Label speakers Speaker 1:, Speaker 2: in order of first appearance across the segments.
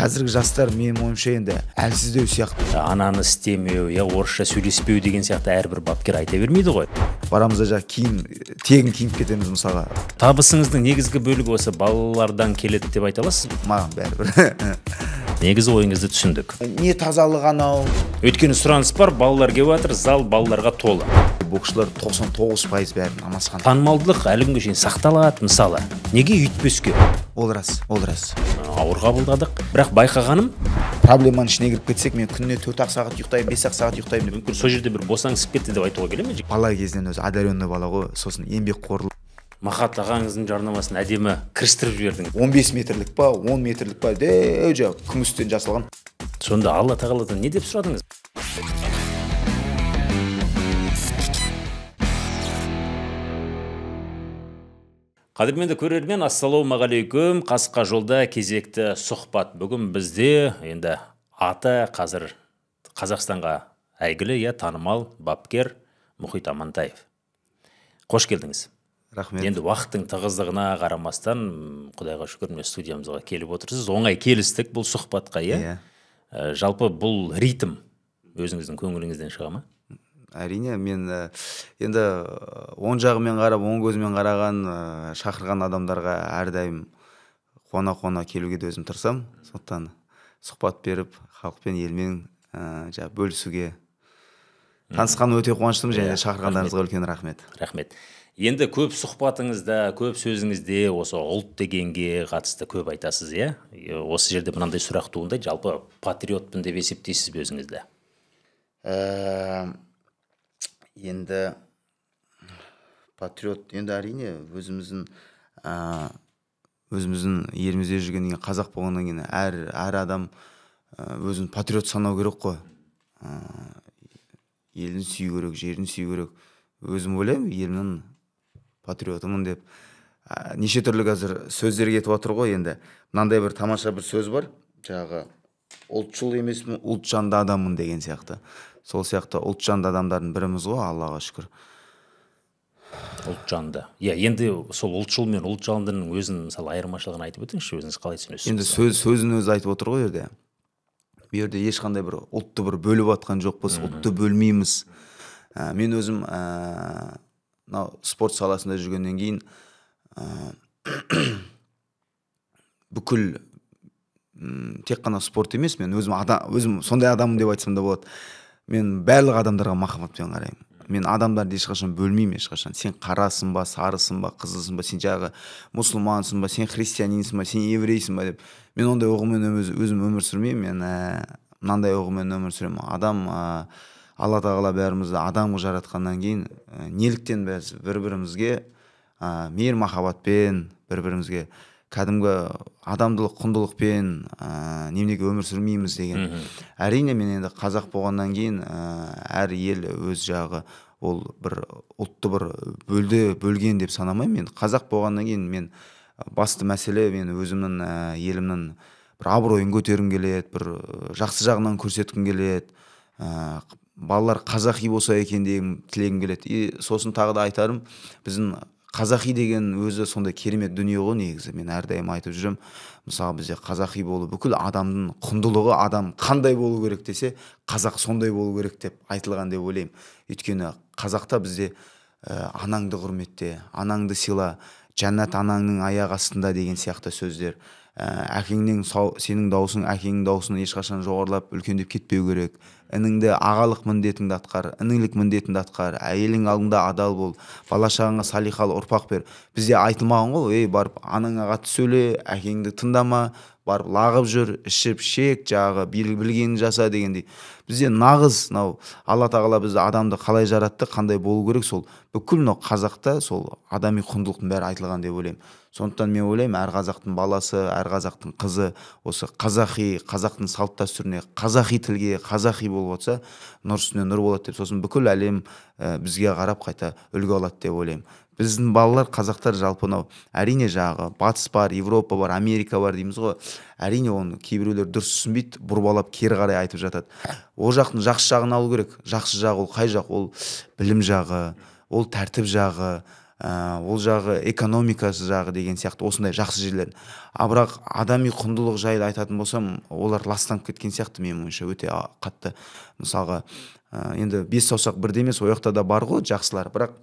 Speaker 1: Қазіргі жастар менің ойымша енді әлсіздеу сияқты.
Speaker 2: Ананы істемеу, я орысша сөйлеспеу деген сияқты әрбір бапкер айта бермейді ғой.
Speaker 1: Барамыз да жаңағы киім, тегін киініп кетеміз мысалға.
Speaker 2: Табысыңыздың негізгі бөлігі осы балалардан келеді деп айта аласыз?
Speaker 1: Маған бәрібір.
Speaker 2: Негізі ойыңызды түсіндік.
Speaker 1: Не тазалық анау?
Speaker 2: Өйткені сұраныс бар, балалар келіп жатыр, зал балаларға толы.
Speaker 1: Боксшылар 99% бәрі намазхан.
Speaker 2: Танымалдылық әлі күнге шейін сақталады мысалы. Неге үйтпеске?
Speaker 1: Ол рас, ол рас.
Speaker 2: Ауыр қабылдадық. Бірақ байқағаным,
Speaker 1: проблеманың ішіне кіріп кетсек, мен күніне 4-ақ сағат ұйықтаймын, 5-ақ сағат ұйықтаймын деп.
Speaker 2: Мүмкін сол жерде бір босаңсып кетті деп айтуға келе ме?
Speaker 1: Бала кезінен өзі одаренный бала ғой, сосын еңбекқорлық.
Speaker 2: Махат ағаңыздың жарнамасын әдемі кірістіріп жібердің.
Speaker 1: 15 метрлік па, 10 метрлік па, дәу жаңағы күмістен жасалған.
Speaker 2: Сонда Алла тағаладан не деп сұрадыңыз? Қадірменді көрермен, ассалаумағалейкум. Қасқа жолда кезекті сұхбат. Бүгін бізде енді аты қазір Қазақстанға әйгілі, я танымал бапкер Мұхит Амантаев. Қош келдіңіз.
Speaker 1: Рахмет.
Speaker 2: Енді уақыттың тығыздығына қарамастан, Құдайға шүкір, міне студиямызға келіп отырсыз. Оңай келістік бұл сұхбатқа, иә?
Speaker 1: Иә.
Speaker 2: Жалпы бұл ритм өзіңіздің көңіліңізден шыға ма?
Speaker 1: Әрине, мен енді оң жағымен қарап, оң көзімен қараған, шақырған адамдарға әрдайым қуана-қуана келуге де өзім тырысамын. Сондықтан сұхбат беріп, халықпен, елмен жаңа бөлісуге танысқан өте қуаныштымын және шақырғандарыңызға үлкен рахмет.
Speaker 2: Рахмет. Енді көп сұхбатыңызда, көп сөзіңізде осы ұлт дегенге қатысты көп айтасыз, иә? Осы жерде мынандай сұрақ туындайды, жалпы патриотпын деп есептейсіз бе өзіңізді?
Speaker 1: Енді патриот, енді әрине өзіміздің елімізде жүргеннен кейін, қазақ болғаннан кейін әр адам өзін патриот санау керек қой. Елін сүю керек, жерін сүю керек. Өзім ойлаймын, елімнің патриотымын деп. Неше түрлі қазір сөздер кетіп отыр ғой енді. Мынандай бір тамаша бір сөз бар, жаңағы ұлтшыл емеспін, ұлтжанды адаммын деген сияқты. Сол сияқты ұлтжанды адамдардың біріміз ғой, Аллаға шүкір.
Speaker 2: Ұлтжанды. Иә, енді сол ұлтшыл мен ұлтжандының өзін мысалы айырмашылығын айтып өтіңізші, өзіңіз қалай түсінесіз?
Speaker 1: Енді сөзін өзі айтып отыр ғой жерде. Бұл жерде ешқандай бір ұлтты бір бөліп атқан жоқпыз, ұлтты бөлмейміз. Мен өзім мынау спорт саласында жүргеннен кейін бүкіл тек қана спорт емес, мен өзім сондай адаммын деп айтсам да болады. Мен барлық адамдарға махаббатпен қараймын. Мен адамдарды ешқашан бөлмеймін, ешқашан. Сен қарасың ба, сарысың ба, қызылсың ба, сен жағы мұсылмансың ба, сен христианинсің ба, сен еврейсің ба деп. Мен ондай ұғыммен өзім өмір сүрмеймін. Мен мынандай ұғыммен өмір сүремін. Адам, Алла тағала бәрімізді адам қылып жаратқаннан кейін, неліктен біз бір-бірімізге мейір махаббатпен, бір-бірімізге кәдімгі адамдылық құндылықпен неменеге өмір сүрмейміз деген. Әрине, мен енді қазақ болғаннан кейін әр ел өз жағы ол бір ұлтты бір бөлген деп санамаймын. Мен қазақ болғаннан кейін мен басты мәселе мен өзімнің елімнің бір абыройын көтергім келеді, бір жақсы жағынан көрсеткім келеді. Балалар қазақи болса екен деген тілегім келеді. И сосын тағы да айтарым, біздің қазақи деген өзі сондай керемет дүние ғой негізі. Мен әрдайым айтып жүрмін. Мысалы, бізде қазақи болу бүкіл адамның құндылығы, адам қандай болу керек десе, қазақ сондай болу керек деп айтылған деп ойлаймын. Өйткені қазақта бізде анаңды құрметте, анаңды сыйла, жәннат анаңның аяқ астында деген сияқты сөздер. Әкеңнің сенің дауысың, әкеңнің дауысын ешқашан жоғарылап үлкендеп кетпеу керек. Ініңді ағалық міндетіңді атқар, інілік міндетіңді атқар, әйелің алдында адал бол, бала шағаңа салиқалы ұрпақ бер. Бізде айтылмаған ғой, ей барып анаңа қатты сөйле, әкеңді тыңдама, барып лағып жүр, ішіп шек, жағы білгенін жаса дегендей. Бізде нағыз мынау Алла тағала бізді адамды қалай жаратты, қандай болу керек, сол бүкіл мынау қазақта сол адами құндылықтың бәрі айтылған деп ойлаймын. Сондықтан мен ойлаймын, әр қазақтың баласы, әр қазақтың қызы осы қазақи, қазақтың салт дәстүріне, қазақи тілге, қазақи болып отырса, нұр үстіне нұр болады деп, сосын бүкіл әлем бізге қарап қайта үлгі алады деп ойлаймын. Біздің балалар, қазақтар жалпы мынау, әрине жағы батыс бар, Европа бар, Америка бар дейміз ғой. Әрине оны кейбіреулер дұрыс түсінбейді, бұрбалап кері қарай айтып жатады. Ол жақтың жақсы жағын алу керек. Жақсы жағы ол қай жақ? Ол білім жағы, ол тәртіп жағы, Ол жағы экономикасы жағы деген сияқты осындай жақсы жерлер. А бірақ адами құндылық жайлы айтатын болсам, олар ластанып кеткен сияқты менің ойымша өте қатты. Мысалға, енді бес саусақ бірде емес, ол жақта да бар ғой жақсылар, бірақ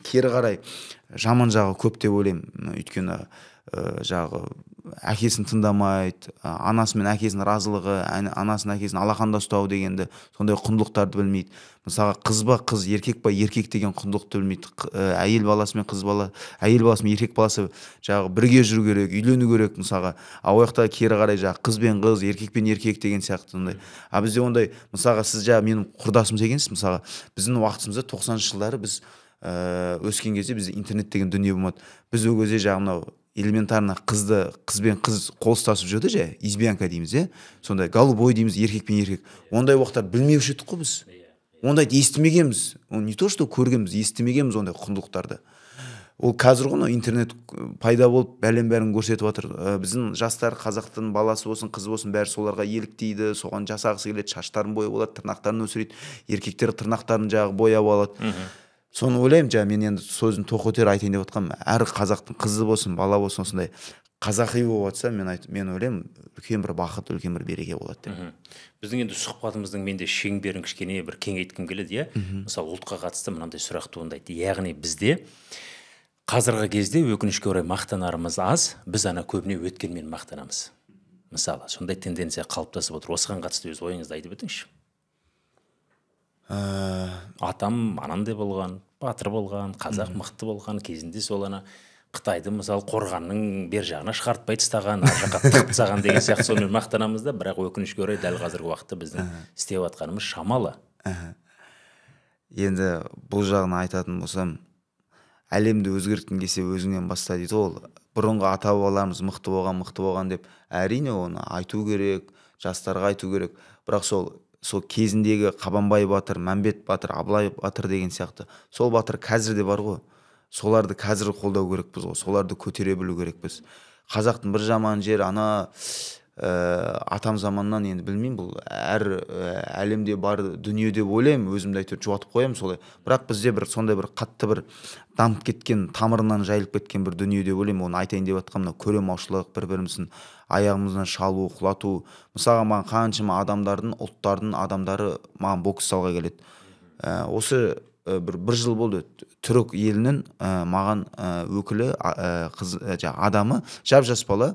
Speaker 1: кері қарай жаман жағы көп деп ойлаймын. Өйткені жағы әкесін тыңдамайды, анасы мен әкесінің разылығы, анасын әкесін алақанда ұстау дегенді, сондай құндылықтарды білмейді. Мысалға, қыз ба қыз, еркек па еркек деген құндылықты білмейді. Әйел баласы мен қыз бала, әйел баласы мен еркек баласы жағы бірге жүру керек, үйлену керек мысалға. А ол жақта кері қарай жағы қыз бен қыз, еркек пен еркек деген сияқты сондай. А бізде ондай, мысалға, сіз жаңа менің құрдасым екенсіз, мысалға, біздің уақытымызда 90-шы жылдары біз өскен кезде бізде интернет деген дүние болмады. Біз ол кезде жаңағы мынау элементарно қызды, қыз бен қыз қол ұстасып жүрді же, лесбиянка дейміз, иә, сондай голубой дейміз, еркек пен еркек. Ондай уақыттар білмеуші едік қой біз. Ондайды естімегенбіз. Оны не то что көргенбіз, естімегенбіз ондай құндылықтарды. Ол қазір ғой интернет пайда болып, бәлем бәрін көрсетіп жатыр. Біздің жастар, қазақтың баласы болсын, қызы болсын, бәрі соларға еліктейді, соған жасағысы келеді, шаштарын бояп алады, тырнақтарын өсіреді, еркектер тырнақтарын жағы бояп алады. Соны ойлаймын, жаңа мен енді сөзін тоқетер айтайын деп отқаным, әр қазақтың қызы болсын, бала болсын, осындай қазақи болып жатса, мен ойлаймын, үлкен бір бақыт, үлкен бір береке болады деп.
Speaker 2: Біздің енді сұхбатымыздың менде шеңберін кішкене бір кеңейткім келеді, иә. Мысалы, ұлтқа қатысты мынандай сұрақ туындайды. Яғни бізде қазіргі кезде өкінішке орай мақтанарымыз аз, біз ана көбіне өткенмен мақтанамыз. Мысалы, сондай тенденция қалыптасып отыр. Осыған қатысты өз ойыңызды айтып өтіңізші. Атам анандай болған, батыр болған, қазақ мықты болған, кезінде сол ана Қытайды мысалы қорғанның бер жағына шығартпай тастаған, ар жаққа тығып тастаған деген сияқты сонымен мақтанамыз да, бірақ өкінішке орай дәл қазіргі уақытта біздің істеп жатқанымыз шамалы.
Speaker 1: Енді бұл жағын айтатын болсам, әлемді өзгерткің келсе өзіңнен баста дейді ол. Бұрынғы ата-бабаларымыз мықты болған, мықты болған деп әрине оны айту керек, жастарға айту керек. Бірақ сол кезіндегі Қабанбай батыр, Мәмбет батыр, Абылай батыр деген сияқты сол батыр қазір де бар ғой. Соларды қазір қолдау керекпіз ғой, соларды көтере білу керекпіз. Қазақтың бір жаман жері ана атам заманнан енді білмеймін, бұл әр әлемде бар дүние деп ойлаймын, өзімді әйтеуір жуатып қоямын солай. Бірақ бізде бір сондай бір қатты бір дамып кеткен, тамырынан жайылып кеткен бір дүние деп ойлаймын. Оны айтайын деп жатқан мынау көремаушылық, бір-біріміздің аяғымыздан шалу, құлату. Мысалға, маған қаншама адамдардың, ұлттардың адамдары маған бокс залға келеді. Осы бір жыл болды, түрік елінің маған өкілі, қыз, адамы, жап-жас бала,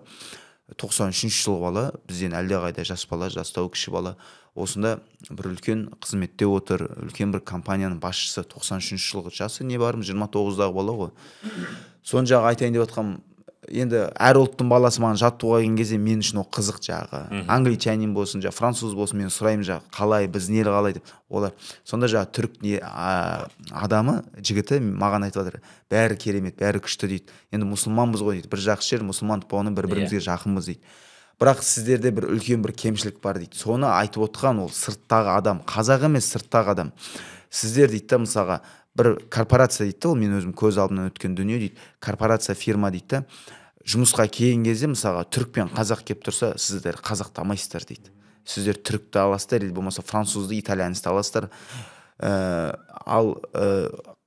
Speaker 1: 93-ші жылғы бала, бізден әлдеқайда жас бала, жастау кіші бала, осында бір үлкен қызметте отыр, үлкен бір компанияның басшысы, 93-ші жылғы жасы не барым, 29-дағы бала ғой. Соны жағы айтайын деп отқам, енді әр ұлттың баласы маған жаттығуға келген кезде мен үшін ол қызық жағы. Англичанин болсын, жа француз болсын, мен сұраймын жағы, қалай, біздің ел қалай деп. Олар сонда жағы түрік не, адамы, жігіті маған айтып жатыр, бәрі керемет, бәрі күшті дейді. Енді мұсылманбыз ғой дейді, бір жақсы жер мұсылмандық болғаннан бір-бірімізге жақынбыз дейді. Бірақ сіздерде бір үлкен бір кемшілік бар дейді. Соны айтып отқан ол сырттағы адам, қазақ емес, сырттағы адам. Сіздер дейді да, мысалға, бір корпорация дейді да, ол мен өзім көз алдымнан өткен дүние дейді, корпорация фирма дейді да, жұмысқа келген кезде мысалға түрік пен қазақ келіп тұрса, сіздер қазақты алмайсыздар дейді. Сіздер түрікті аласыздар, или болмаса французды, итальянецті аласыздар. Ал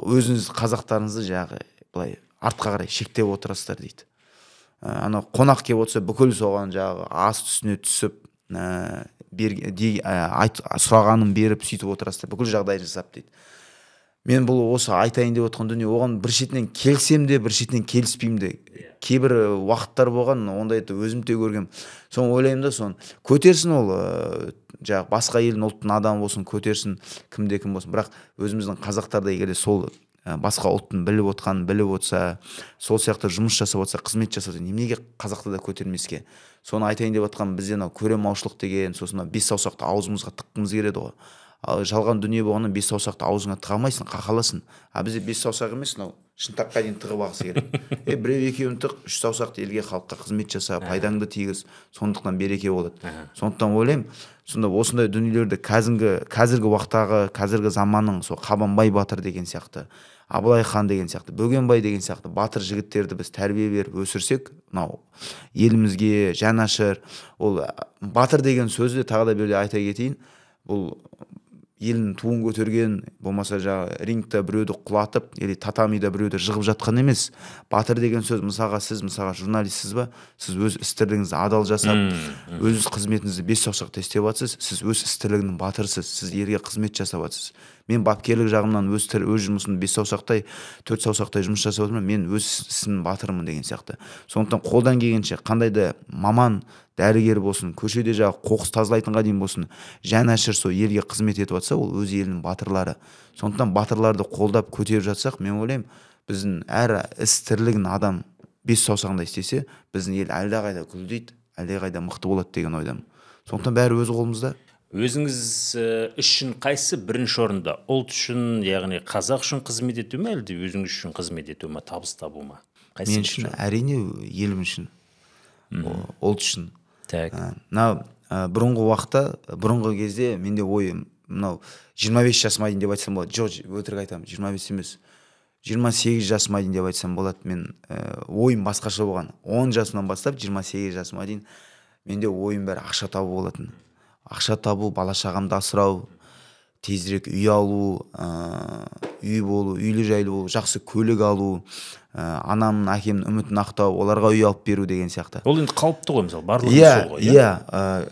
Speaker 1: өзіңіз қазақтарыңызды жаңағы былай артқа қарай шектеп отырасыздар дейді. Анау қонақ келіп отырса, бүкіл соған жаңағы ас үстіне түсіп, сұрағанын беріп сөйтіп отырасыздар, бүкіл жағдай жасап дейді. Мен бұл осы айтайын деп отқан дүние, оған бір шетінен келсем де, бір шетінен келіспеймін де. Кейбір уақыттар болған, ондайды өзім де көргем. Соны ойлаймын да, соны көтерсін ол, жаңағы басқа елдің, ұлттың адамы болсын, көтерсін, кімде кім болсын. Бірақ өзіміздің қазақтарда егер де сол басқа ұлттың біліп отқанын біліп отырса, сол сияқты жұмыс жасап отырса, қызмет жасап отырса, неменеге қазақты да көтермеске? Соны айтайын деп отқан бізде мынау көремаушылық деген, сосын мынау бес саусақты аузымызға тыққымыз келеді ғой. Ал жалған дүние болғаннан бес саусақты аузыңа тыға алмайсың, қақаласың. А бізде бес саусақ емес, мынау шынтаққа дейін тығып алғысы келеді. Біреу екеуін тық, үш саусақты елге, халыққа қызмет жаса, пайдаңды тигіз, сондықтан береке болады. Сондықтан ойлаймын, сонда осындай дүниелерді қазіргі уақыттағы, қазіргі заманның сол Қабанбай батыр деген сияқты, Абылай хан деген сияқты, Бөгенбай деген сияқты батыр жігіттерді біз тәрбие беріп өсірсек, мынау елімізге жанашыр. Ол батыр деген сөзді тағы да бір айта кетейін, бұл елінің туын көтерген, болмаса жаңағы рингте біреуді құлатып, или татамида біреуді жығып жатқан емес. Батыр деген сөз, мысалға, сіз, мысалға, журналистсіз ба, сіз өз іс тірлігіңізді адал жасап, өз қызметіңізді бес саусақтай істеп жатсыз, сіз өз іс тірлігінің батырысыз, сіз елге қызмет жасап жатсыз. Мен бапкерлік жағымнан өз жұмысымды бес саусақтай, төрт саусақтай жұмыс жасап жатырмын, мен өз ісімнің батырымын деген сияқты. Сондықтан қолдан келгенше қандай да маман, дәрігер болсын, көшеде жаңағы қоқыс тазалайтынға дейін болсын, жан ашыр сол елге қызмет етіп жатса, ол өз елінің батырлары. Сондықтан батырларды қолдап көтеріп жатсақ, мен ойлаймын, біздің әр іс тірлігін адам бес саусағындай істесе, біздің ел әлдеқайда гүлдейді, әлдеқайда мықты болады деген ойдамын. Сондықтан бәрі өз қолымызда.
Speaker 2: Өзіңіз үшін қайсысы бірінші орында? Ұлт үшін, яғни қазақ үшін қызмет ету ме, әлде өзіңіз үшін қызмет ету ме, табыс табу ма? Қайсысы
Speaker 1: Мен үшін әрине елім үшін, ұлт үшін.
Speaker 2: Так.
Speaker 1: Мынау бұрынғы уақытта, бұрынғы кезде менде ойым мынау 25 жасыма дейін деп айтсам болады. Жоқ, өтірік айтамын, 25 емес. 28 жасыма дейін деп айтсам болады. Мен ойым басқаша болған. 10 жасымнан бастап 28 жасыма дейін менде ойым бәрі ақша табу болатын. Ақша табу, бала шағамды асырау, тезірек үй алу, үй болу, үйлі жайлы болу, жақсы көлік алу, анамның, әкемнің үмітін ақтау, оларға үй алып беру деген сияқты.
Speaker 2: Ол енді қалыпты ғой, мысалы, барлығы сол ғой,
Speaker 1: иә?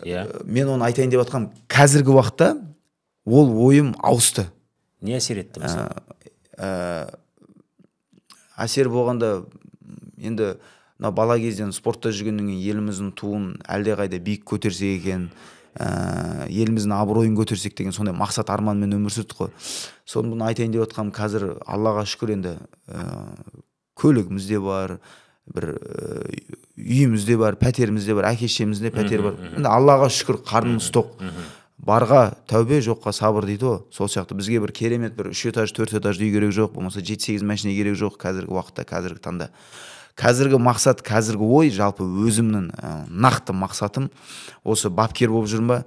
Speaker 1: Иә, мен оны айтайын деп жатқаным, қазіргі уақытта ол ойым ауысты.
Speaker 2: Не әсер етті мысалы?
Speaker 1: Әсер болғанда енді мына бала кезден спортта жүргеннен кейін еліміздің туын әлдеқайда биік көтерсек екен, еліміздің абыройын көтерсек деген сондай мақсат арманмен өмір сүрдік қой. Соны бұны айтайын деп жатқаным, қазір Аллаға шүкір енді көлігіміз де бар, бір үйіміз де бар, пәтеріміз де бар, әке шешемізде пәтер бар. Енді Аллаға шүкір, қарнымыз тоқ. Барға тәубе, жоққа сабыр дейді ғой. Сол сияқты бізге бір керемет бір 3 этаж, 4 этажды үй керек жоқ, болмаса 7-8 машина керек жоқ қазіргі уақытта, қазіргі таңда. Қазіргі мақсат, қазіргі ой, жалпы өзімнің нақты мақсатым осы бапкер болып жүрмін ба,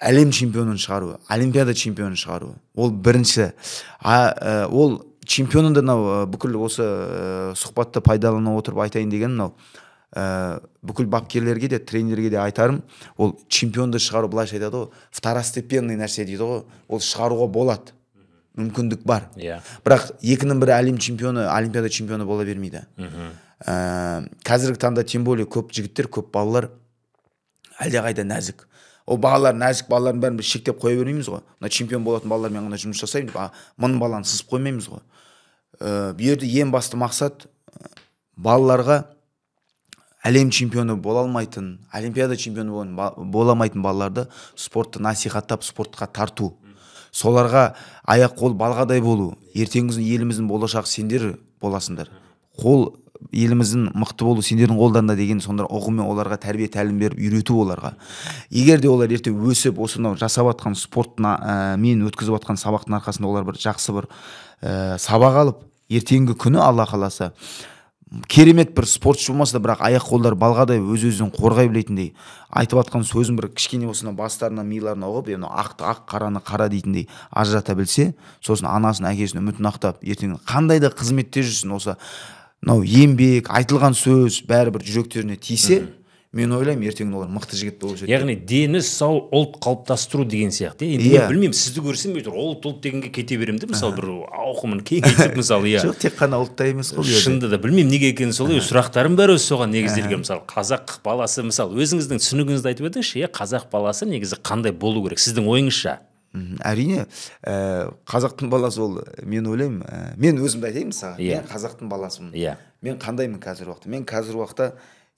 Speaker 1: әлем чемпионын шығару, олимпиада чемпионын шығару. Ол бірінші. Ол чемпионын да мынау бүкіл осы сұхбатты пайдалана отырып айтайын деген мынау бүкіл бапкерлерге де, тренерге де айтарым, ол чемпионды шығару, былайша айтады ғой, второстепенный нәрсе дейді ғой, ол шығаруға болады, мүмкіндік бар. Бірақ екінің бірі әлем чемпионы, олимпиада чемпионы бола бермейді. Қазіргі таңда тем более көп жігіттер, көп балалар әлдеқайда нәзік. Ол балалар нәзік, балалардың бәрін біз шектеп қоя бермейміз ғой. Мына чемпион болатын балалармен ғана жұмыс жасаймын деп, мың баланы сызып қоймаймыз ғой. Бұл жерде ең басты мақсат балаларға әлем чемпионы бола алмайтын, олимпиада чемпионы бола алмайтын балаларды спортты насихаттап, спортқа тарту. Соларға аяқ қол балғадай болу. Ертеңгі күні еліміздің болашағы сендер боласыңдар. Қол еліміздің мықты болу сендердің қолдарында деген сондай ұғыммен оларға тәрбие тәлім беріп үйрету оларға. Егер де олар ерте өсіп, осынау жасап жатқан спорттың, мен өткізіп жатқан сабақтың арқасында олар бір жақсы бір сабақ алып, ертеңгі күні Алла қаласа керемет бір спортшы болмаса да, бірақ аяқ қолдары балғадай өз-өзін қорғай білетіндей, айтып жатқан сөзін бір кішкене болсын бастарына, миларына ұғып, енді ақты ақ, қараны қара дейтіндей ажырата білсе, сосын анасын, әкесінің үмітін ақтап, ертең қандай да қызметте жүрсін, осы мынау еңбек, айтылған сөз бәрі бір жүректеріне тисе, мен ойлаймын, ертең олар мықты жігіт болып өседі.
Speaker 2: Яғни дені сау ұлт қалыптастыру деген сияқты. Енді мен білмеймін, сізді көрсем әйтеуір ұлт ұлт дегенге кете беремін де, мысалы бір ауқымын кеңейтіп, мысалы, иә.
Speaker 1: Жоқ, тек қана ұлтта емес қой бұл жерде.
Speaker 2: Шынында да білмеймін неге екенін, солай сұрақтарым бәрі өзі соған негізделген. Мысалы, қазақ баласы, мысалы, өзіңіздің түсінігіңізді айтып өтіңізші, иә, қазақ баласы негізі қандай болу керек сіздің ойыңызша?
Speaker 1: Әрине, қазақтың баласы ол, мен ойлаймын, мен өзімді айтайын мысалға, мен қазақтың баласымын. Мен қандаймын қазіргі уақытта? Мен қазіргі уақытта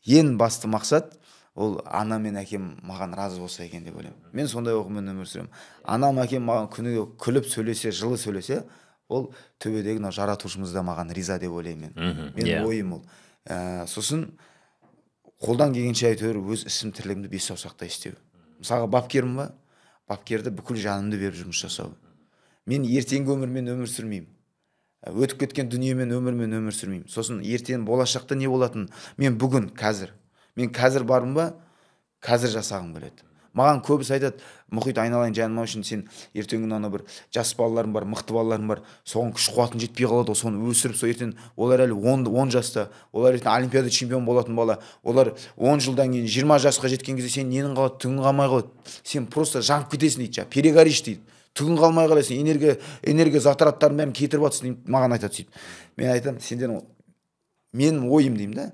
Speaker 1: ең басты мақсат ол анам мен әкем маған разы болса екен деп ойлаймын. Мен сондай ұғыммен өмір сүремін. Анам әкем маған күніге күліп сөйлесе, жылы сөйлесе, ол төбедегі мынау жаратушымыз да маған риза деп ойлаймын мен. Менің ойым ол. Сосын қолдан келгенше әйтеуір өз ісім тірлігімді бес саусақтай істеу. Мысалға бапкерім ба? Бапкерді бүкіл жанымды беріп жұмыс жасау. Мен ертеңгі өмірмен өмір сүрмеймін. Өтіп кеткен дүниемен, өмірмен өмір сүрмеймін. Сосын ертең болашақта не болатын? Мен бүгін, қазір. Мен қазір бармын ба? Қазір жасағым келеді. Маған көбісі айтады, Мұхит, айналайын жаным ау, үшін сен ертеңгі күні ана бір жас балаларың бар, мықты балаларың бар, соған күш қуатың жетпей қалады ғой, соны өсіріп, сол ертең олар әлі 10 жаста, олар ертең олимпиада чемпион болатын бала, олар 10 жылдан кейін 20 жасқа жеткен кезде сен ненің қалады, түгің қалмай қалады, сен просто жанып кетесің дейді, перегоришь дейді, түгің қалмай қалады, сен энергия затраттарын бәрін кетіріп жатырсың дейді, маған айтады сөйтіп. Мен айтамын, сендердің, менің ойым деймін да,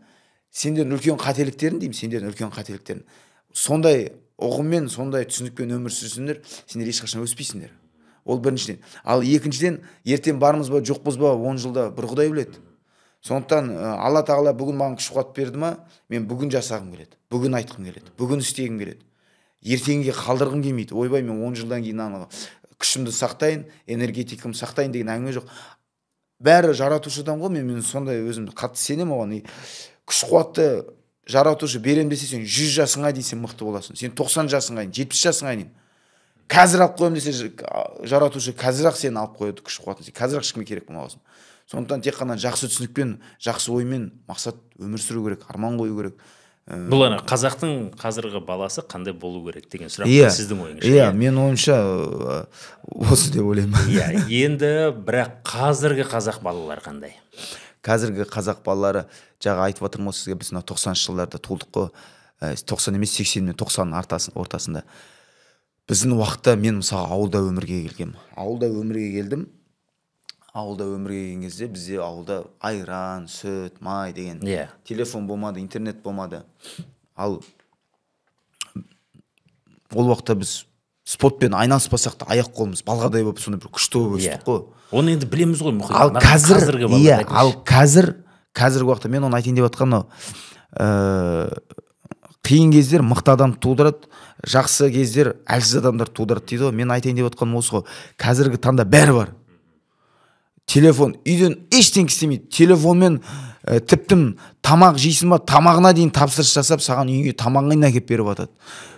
Speaker 1: сендердің үлкен қателіктерің деймін, сендердің үлкен қателіктерің. Сондай ұғыммен, сондай түсінікпен өмір сүрсеңдер, сендер ешқашан өспейсіңдер. Ол біріншіден. Ал екіншіден, ертең бармыз ба, жоқпыз ба, 10 жылда бір Құдай біледі. Сондықтан Алла тағала бүгін маған күш қуат берді ма, мен бүгін жасағым келеді, бүгін айтқым келеді, бүгін істегім келеді. Ертеңге қалдырғым келмейді. Ойбай, мен 10 жылдан кейін ана күшімді сақтайын, энергетикамды сақтайын деген әңгіме жоқ. Бәрі жаратушыдан ғой, мен сондай өзімді қатты сенемін оған. Күш қуатты жаратушы берем десе, сен 100 жасыңа дейін сен мықты боласың. Сен 90 жасыңа дейін, 70 жасыңа дейін. Қазір алып қоямын десе, жаратушы қазір-ақ сені алып қояды күш қуатын. Сен қазір-ақ ешкімге керек болмағансың. Сондықтан тек қана жақсы түсінікпен, жақсы оймен мақсат өмір сүру керек, арман қою керек.
Speaker 2: Бұл ана қазақтың қазіргі баласы қандай болу керек деген сұрақ сіздің ойыңызша?
Speaker 1: Иә, мен ойымша осы деп ойлаймын.
Speaker 2: Иә, енді бірақ қазіргі қазақ балалары қандай?
Speaker 1: Қазіргі қазақ балалары, жаңа айтып отырмын ғой сізге, біз мына 90-шы жылдарда толдық қой, 90 емес, 80 мен 90-ның ортасында. Біздің уақытта мен мысалы ауылда өмірге келгенмін. Ауылда өмірге келдім. Ауылда өмірге келген кезде бізде ауылда айран, сүт, май деген. Телефон болмады, интернет болмады. Ал ол уақытта біз спортпен айналыспасақ та аяқ қолымыз балғадай болып сондай бір күшті болып өстік қой.
Speaker 2: Оны енді білеміз ғой, Мұхит.
Speaker 1: Ал қазір, иә, ал қазіргі уақытта мен оны айтайын деп жатқаным, қиын кездер мықты адам тудырады, жақсы кездер әлсіз адамдар тудырады дейді ғой. Мен айтайын деп жатқаным осы ғой. Қазіргі таңда бәрі бар. Телефон, үйден ештеңе істемейді. Телефонмен тіптім тамақ жейсің ба, тамағына дейін тапсырыс жасап, саған үйіңе тамағыңа әкеліп беріп жатады.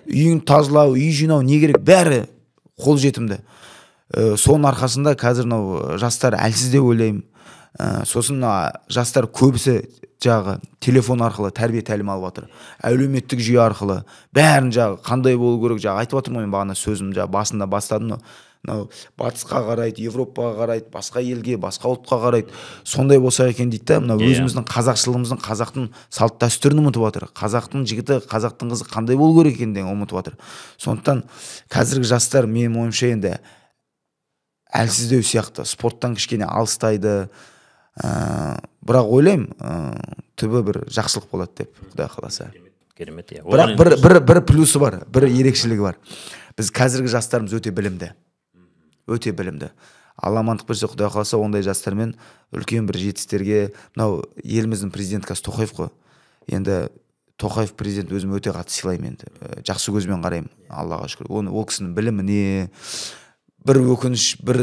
Speaker 1: Үйің тазалау, үй жинау не керек, бәрі қолжетімді. Соның арқасында қазір мынау жастар әлсіз деп ойлаймын. Сосын жастар көбісі жағы телефон арқылы тәрбие тәлім алып жатыр. Әлеуметтік жүйе арқылы бәрін жағы қандай болу керек, жағы айтып жатырмын ғой мен бағана сөзім жағы басында бастадым. Мынау батысқа қарайды, Европаға қарайды, басқа елге, басқа ұлтқа қарайды. Сондай болса екен дейді да, мынау өзіміздің қазақшылығымыздың, қазақтың салт дәстүрін ұмытып жатыр. Қазақтың жігіті, қазақтың қызы қандай болу керек екенін де ұмытып жатыр. Сондықтан қазіргі жастар менің ойымша енді әлсіздеу сияқты, спорттан кішкене алыстайды. Бірақ ойлаймын, түбі бір жақсылық болады деп, Құдай қаласа.
Speaker 2: Керемет, иә.
Speaker 1: Бірақ бір плюсы бар, бір ерекшелігі бар. Біз қазіргі жастарымыз өте білімді. Өте білімді. Алла амандық берсе, Құдай қаласа, ондай жастармен үлкен бір жетістіктерге, мынау еліміздің президенті қазір Тоқаев қой. Енді Тоқаев президент өзім өте қатты сыйлаймын енді. Жақсы көзбен қараймын, Аллаға шүкір. Оны ол кісінің біліміне бір өкініш, бір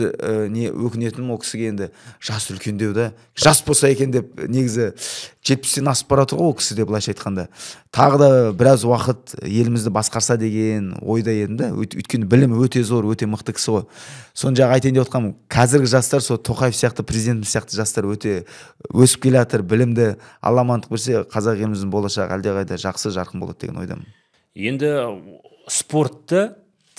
Speaker 1: не өкінетінім ол кісіге енді жас үлкендеу да. Жас болса екен деп негізі 70-тен асып бара жатыр ғой ол кісі деп былайша айтқанда. Тағы да біраз уақыт елімізді басқарса деген ойда едім да. Өйткені білімі өте зор, өте мықты кісі ғой. Соны жаңа айтайын деп отқаным, қазіргі жастар сол Тоқаев сияқты, президентіміз сияқты жастар өте өсіп келе жатыр, білімді. Алла амандық берсе, қазақ еліміздің болашағы әлдеқайда жақсы, жарқын болады деген ойдамын.
Speaker 2: Енді спортты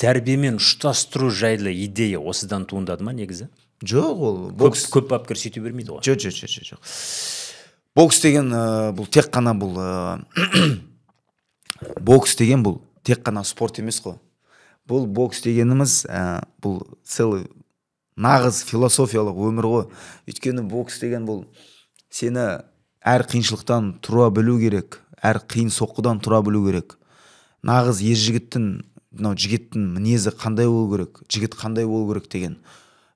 Speaker 2: тәрбиемен ұштастыру жайлы идея осыдан туындады ма негізі?
Speaker 1: Жоқ, ол бокс
Speaker 2: көп бапкер сөйте бермейді ғой.
Speaker 1: Жоқ, жоқ. Бокс деген бұл тек қана бұл бокс деген бұл тек қана спорт емес қой. Бұл бокс дегеніміз бұл целый нағыз философиялық өмір ғой. Өйткені бокс деген бұл сені әр қиыншылықтан тұра білу керек, әр қиын соққыдан тұра білу керек. Нағыз ер жігіттің, мынау жігіттің мінезі қандай болу керек, жігіт қандай болу керек деген.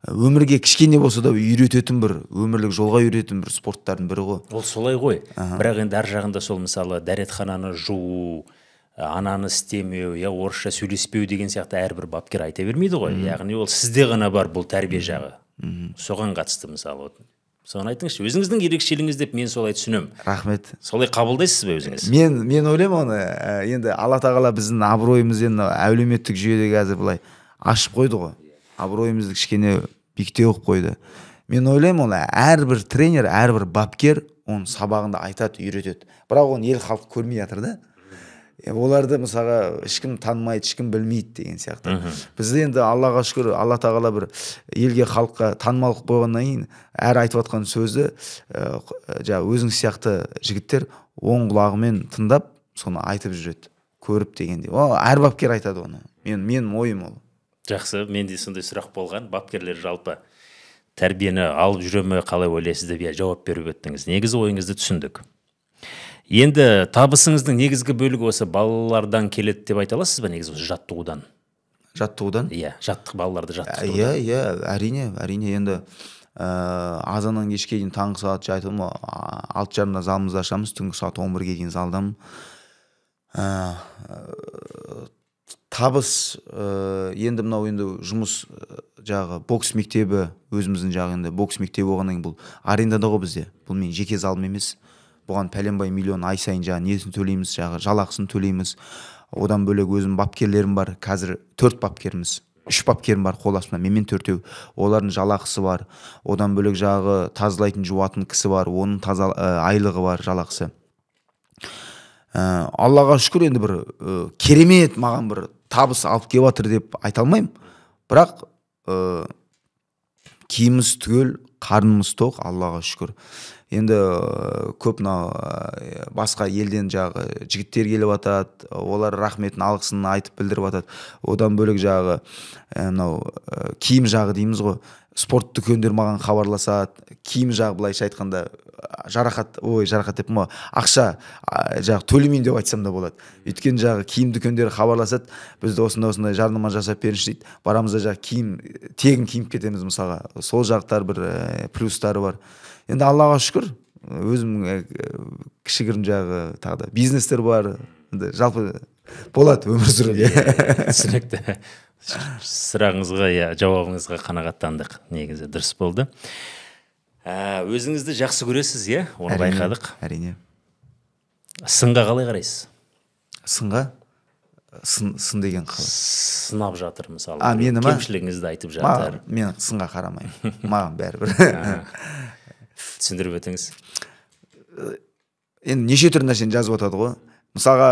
Speaker 1: Өмірге кішкене болса да үйрететін бір, өмірлік жолға үйрететін бір спорттардың бірі ғой.
Speaker 2: Ол солай ғой. Бірақ енді ар жағында сол мысалы дәретхананы жуу, ананы істемеу, я орысша сөйлеспеу деген сияқты әрбір бапкер айта бермейді ғой. Яғни ол сізде ғана бар бұл тәрбие жағы. Соған қатысты мысалы. Соны айтыңызшы, өзіңіздің ерекшелігіңіз деп мен солай түсінемін.
Speaker 1: Рахмет.
Speaker 2: Солай қабылдайсыз ба өзіңіз?
Speaker 1: Мен ойлаймын оны, енді Алла тағала біздің абыройымызды енді әлеуметтік жүйеде қазір былай ашып қойды ғой. Абыройымызды кішкене биіктеу қылып қойды. Мен ойлаймын оны әрбір тренер, әрбір бапкер оның сабағында айтады, үйретеді. Бірақ оны ел халық көрмей жатыр да. Оларды мысалға ешкім танымайды, ешкім білмейді деген сияқты. Бізде енді Аллаға шүкір, Алла тағала бір елге, халыққа танымал қылып қойғаннан кейін әр айтып жатқан сөзді жаңағы өзің сияқты жігіттер оң құлағымен тыңдап, соны айтып жүреді, көріп дегендей. Ол әр бапкер айтады оны. Менің ойым ол.
Speaker 2: Жақсы, менде сондай сұрақ болған. Бапкерлер жалпы тәрбиені алып жүре ме, қалай ойлайсыз деп жауап беріп өттіңіз. Негізі ойыңызды түсіндік. Енді табысыңыздың негізгі бөлігі осы балалардан келеді деп айта аласыз ба, негізі осы жаттығудан?
Speaker 1: Жаттығудан?
Speaker 2: Иә, балаларды жаттықтырудан.
Speaker 1: Иә, әрине, әрине. Енді азаннан кешке дейін таңғы сағат айтамын ғой, 6:30-да залымызды ашамыз, түнгі сағат 11-ге дейін залдамын. Табыс енді мынау енді жұмыс жағы бокс мектебі, өзіміздің жағы енді бокс мектебі болғаннан кейін бұл арендада ғой бізде. Бұл менің жеке залым емес. Бұған пәленбай миллион ай сайын жағы несін төлейміз, жағы жалақысын төлейміз. Одан бөлек өзім бапкерлерім бар. Қазір 4 бапкеріміз, 3 бапкерім бар қол астымда, менімен 4-еу. Олардың жалақысы бар. Одан бөлек жағы тазалайтын, жуатын кісі бар, оның таза айлығы бар, жалақысы. Аллаға шүкір, енді бір керемет маған бір табыс алып келіп жатыр деп айта алмаймын. Бірақ киіміміз түгел, қарнымыз тоқ, Аллаға шүкір. Енді көп мынау басқа елден жағы жігіттер келіп атады, олар рахметін, алғысын айтып білдіріп атады. Одан бөлек жағы мынау киім жағы дейміз ғой, спорт дүкендер маған хабарласады. Киім жағы былайша айтқанда жарақат, ой, жарақат деппін ғой, ақша жағы төлемеймін деп айтсам да болады. Өйткені жағы киім дүкендері хабарласады, бізді осындай жарнама жасап беріңізші дейді. Барамыз да жағы киім тегін киініп кетеміз мысалға. Сол жақтар бір плюстары бар. Енді Аллаға шүкір, өзім кішігірім жағы тағы да бизнестер бар. Енді жалпы болады өмір сүруге.
Speaker 2: Түсінікті. Сұрағыңызға, иә, жауабыңызға қанағаттандық. Негізі дұрыс болды. Өзіңізді жақсы көресіз, иә? Оны байқадық.
Speaker 1: Әрине.
Speaker 2: Сынға қалай қарайсыз?
Speaker 1: Сынға? Сын деген қалай?
Speaker 2: Сынап жатыр мысалы.
Speaker 1: Мені ма?
Speaker 2: Кемшілігіңізді айтып жатыр.
Speaker 1: Мен сынға қарамаймын. Маған бәрібір.
Speaker 2: Түсіндіріп өтіңіз.
Speaker 1: Енді неше түрлі нәрсені жазып жатады ғой. Мысалға,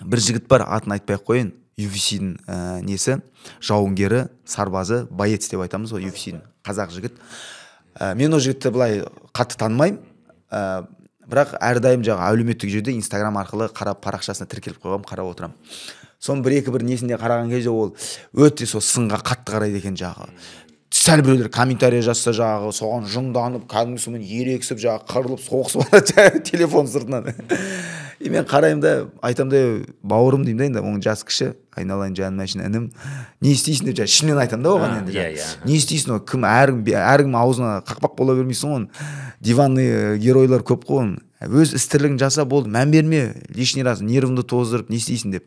Speaker 1: бір жігіт бар, атын айтпай ақ қояйын. UFC-дің несі, жауынгері, сарбазы, боец деп айтамыз ғой, UFC-дің қазақ жігіт. Мен ол жігітті былай қатты танымаймын, бірақ әрдайым жағы әлеуметтік желіде Инстаграм арқылы қарап, парақшасына тіркеліп қойғам, қарап отырамын. Соның бір-екі бір несінде қараған кезде ол өте сол сынға қатты қарайды екен жағы. Сәл біреулер комментарий жазса жағы, соған жынданып, кәдімгі сонымен ерексіп жағы, қырылып, соғысып алады телефон сыртынан. И мен қараймын да, айтамын да, бауырым деймін да, енді оның жасы кіші, айналайын жаным әшін інім, не істейсің деп ішімнен айтамын да оған енді. Не істейсің ол, кім әркім аузына қақпақ бола бермейсің ғой, диванный геройлар көп қой оның. Өз іс тірлігін жаса болды, мән берме, лишний раз нервіңді тоздырып не істейсің деп.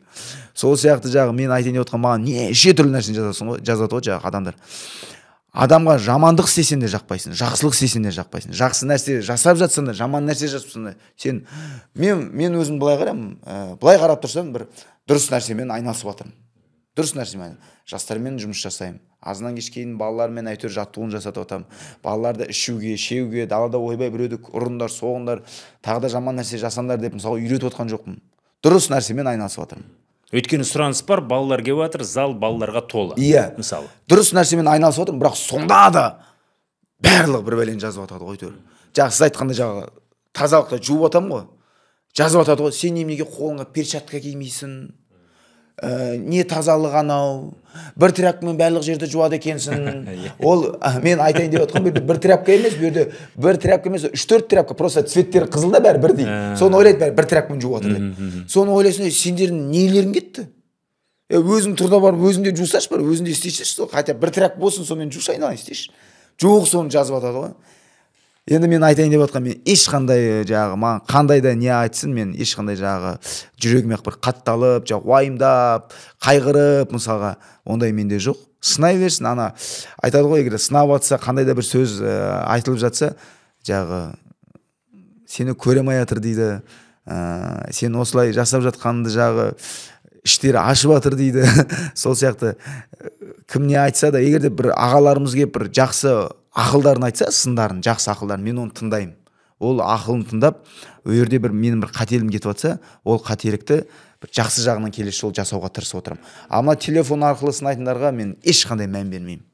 Speaker 1: Сол сияқты жағы мен айтайын деп отқан маған неше түрлі нәрсені жазасың ғой, жазады ғой жағы адамдар. Адамға жамандық істесең де жақпайсың, жақсылық істесең де жақпайсың. Жақсы нәрсе жасап жатсаң да, жаман нәрсе жасап да, сен мен өзім былай қараймын, былай қарап тұрсам бір дұрыс нәрсемен айналысып жатырмын. Дұрыс нәрсемен. Жастармен жұмыс жасаймын. Азаннан кешке дейін балалармен әйтеуір жаттығуын жасатып жатамын. Балаларды ішуге, шеуге, далада ойбай біреуді ұрыңдар, соғыңдар, тағы да жаман нәрсе жасаңдар деп мысалы үйретіп отқан жоқпын. Дұрыс нәрсемен айналысып жатырмын.
Speaker 2: Өйткені сұраныс бар, балалар келіп жатыр, зал балаларға толы.
Speaker 1: Иә.
Speaker 2: Мысалы.
Speaker 1: Дұрыс нәрсемен айналысып отырмын, бірақ сонда да барлығы бір бәлені жазып жатады ғой әйтеуір. Жаңа сіз айтқандай жаңағы тазалықта жуып жатамын ғой. Жазып жатады ғой, сен неменеге қолыңа перчатка кимейсің? Не тазалық анау? Бір тряпкамен барлық жерді жуады екенсің. Ол мен айтайын деп отқан бір тряпка емес, бұл жерде бір тряпка емес, 3-4 тряпка, просто цветтері қызыл да бәрі бірдей. Соны ойлайды бәрі бір тряпкамен жуып жатыр деп. Соны ойлайсың, сендердің нелерің кетті? Өзің тұрда барып өзің де жусашы, бар, өзің де істейші, сол хотя бір тряпка болсын, сонымен жушы айналайын істейші. Жоқ, соны жазып жатады ғой. Енді мен айтайын деп отқан, мен ешқандай жағы, маған қандай да не айтсын, мен ешқандай жағы жүрегіме бір қатталып, жағы уайымдап, қайғырып, мысалға, ондай менде жоқ. Сынай берсін, ана айтады ғой, егер сынап атса, қандай да бір сөз айтылып жатса, жағы сені көре алмай жатыр дейді, сен осылай жасап жатқаныңды жағы іштері ашып жатыр дейді. Сол сияқты кім не айтса да, егер де бір ағаларымыз келіп бір жақсы ақылдарын айтса, сындарын, жақсы ақылдарын, мен оны тыңдаймын. Ол ақылын тыңдап, ол жерде бір менің бір қателігім кетіп жатса, ол қателікті бір жақсы жағынан келесі жолы жасауға тырысып отырамын. Ал мына телефон арқылы сынайтындарға мен ешқандай мән бермеймін.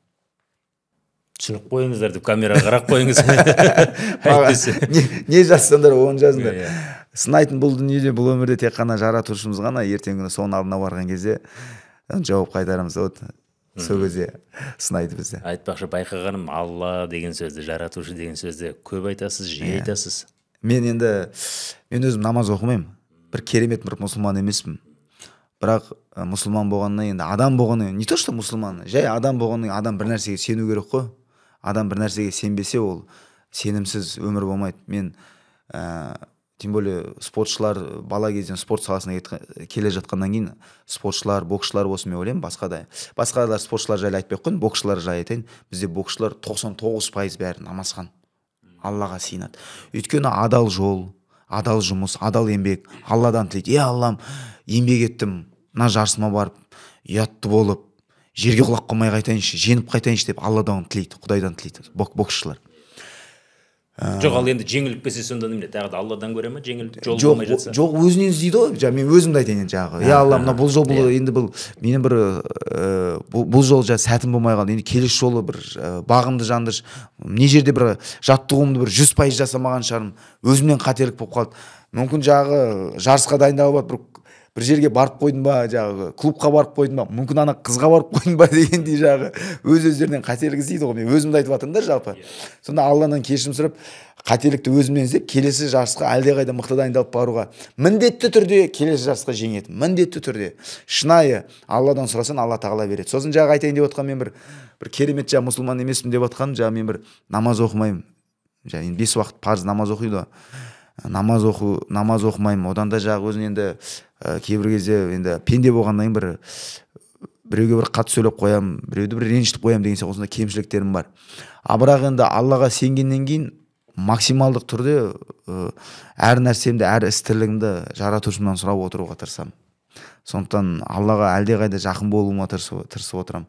Speaker 2: Түсініп қойыңыздар деп камераға қарап қойыңыз.
Speaker 1: Не жазсаңдар, оны жазыңдар. Сынайтын бұл дүниеде, бұл өмірде тек қана жаратушымыз ғана, ертеңгі күні соның алдына барған кезде жауап қайтарамыз. Вот сол кезде сынайды бізді.
Speaker 2: Айтпақшы, байқағаным, Алла деген сөзді, жаратушы деген сөзді көп айтасыз, жиі айтасыз.
Speaker 1: Мен енді, мен өзім намаз оқымаймын. Бір керемет бір мұсылман емеспін. Бірақ мұсылман болғаннан, енді адам болғаннан, не то что мұсылман, жай адам болғаннан адам бір нәрсеге сену керек қой. Адам бір нәрсеге сенбесе, ол сенімсіз өмір болмайды. Мен тем более спортшылар, бала кезден спорт саласына келе жатқаннан кейін, спортшылар, боксшылар болсын, мен ойлаймын, басқа да, басқа да спортшылар жайлы айтпай ақ қояйын, боксшылар жайлы айтайын. Бізде боксшылар 99% бәрі намазхан, Аллаға сыйынады. Өйткені адал жол, адал жұмыс, адал еңбек, Алладан тілейді. Е, Аллам, еңбек еттім, мына жарысыма барып, ұятты болып, жерге құлап қалмай қайтайыншы, жеңіп қайтайыншы деп Алладан тілейді, Құдайдан тілейді боксшылар.
Speaker 2: Жоқ, ал енді жеңіліп кетсе сонда немене, тағы да Алладан көре ма, жеңіліп жол болмай жатса?
Speaker 1: Жоқ, өзінен іздейді ғой. Жаңа мен өзімді айтайын енді жаңағы. Е, Алла, мына бұл жол, бұл енді бұл менің бір бұл жол жаңа сәтім болмай қалды. Енді келесі жолы бір бағымды жандыршы. Мына жерде бір жаттығуымды бір 100% жасамаған шығармын. Өзімнен қателік болып қалды. Мүмкін жағы жарысқа дайындалып алып, бір жерге барып қойдым ба, жаңағы клубқа барып қойдым ба, мүмкін ана қызға барып қойдым ба дегендей жағы өз өздерінен қателік іздейді ғой. Мен өзімді айтып жатырмын да жалпы. Сонда Алладан кешірім сұрап, қателікті өзімнен іздеп, келесі жарысқа әлдеқайда мықты дайындалып баруға, міндетті түрде келесі жарысқа жеңеді, міндетті түрде. Шынайы Алладан сұрасаң, Алла тағала береді. Сосын жаңағы айтайын деп отқан мен бір керемет жаңа мұсылман емеспін деп отқаным, жаңа мен бір намаз оқымаймын. Жаңа енді 5 уақыт парыз намаз оқиды ғой. Намаз оқу, намаз оқымаймын. Одан да жағы өзін енді кейбір кезде енді пенде болғаннан кейін біреуге бір қатты сөйлеп қоямын, біреуді бір ренжітіп қоямын деген сияқты осындай кемшіліктерім бар. А бірақ енді Аллаға сенгеннен кейін максималдық түрде әр нәрсемді, әр іс тірлігімді жаратушымнан сұрап отыруға тырысамын. Сондықтан Аллаға әлдеқайда жақын болуыма тырысып отырамын.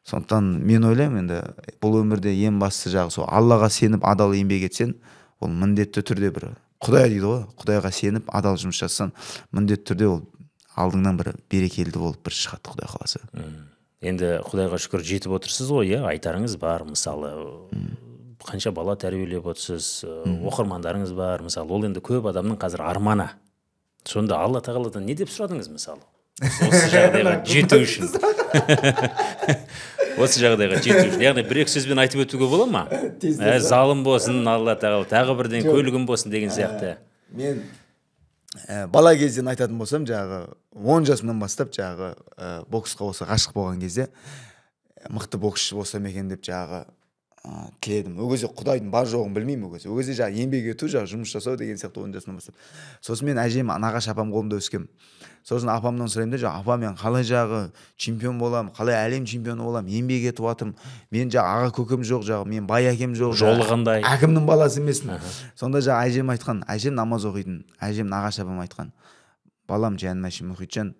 Speaker 1: Сондықтан мен ойлаймын, енді бұл өмірде ең бастысы жағы сол Аллаға сеніп адал еңбек етсең, ол міндетті түрде бір Құдай дейді ғой, Құдайға сеніп адал жұмыс жасасаң, міндетті түрде ол алдыңнан бір берекелі болып бір шығады, Құдай қаласа.
Speaker 2: Енді Құдайға шүкір жетіп отырсыз ғой, иә, айтарыңыз бар, мысалы, қанша бала тәрбиелеп отырсыз, оқырмандарыңыз бар, мысалы, ол енді көп адамның қазір арманы. Сонда Алла тағаладан не деп сұрадыңыз, мысалы? Осы жағдайға жету үшін. Осы жағдайға жету үшін. Яғни бір-екі сөзбен айтып өтуге бола ма? Залым болсын, Алла тағала, тағы бірден көлігім болсын деген сияқты.
Speaker 1: Мен бала кезден айтатын болсам, жаңағы 10 жасымнан бастап жаңағы боксқа осы ғашық болған кезде мықты боксшы болсам екен деп жаңағы тіледім. Ол кезде Құдайдың бар жоғын білмеймін ол кезде. Ол кезде жаңағы еңбек ету, жаңағы жұмыс жасау деген сияқты 10 жасымнан бастап. Сосын мен әжем, нағашы апам қолымда өскем. Сосын апамнан сұраймын да, жаңағы, апа, мен қалай жаңағы чемпион боламын, қалай әлем чемпионы боламын, еңбек етіп жатырмын. Мен жаңағы аға көкем жоқ, жаңағы мен бай әкем жоқ,
Speaker 2: жолы қандай?
Speaker 1: Әкімнің баласы емеспін. Сонда жаңағы әжем айтқан, әжем намаз оқитын, әжем нағашы апам айтқан, балам, жаным әшім Мұхитжан,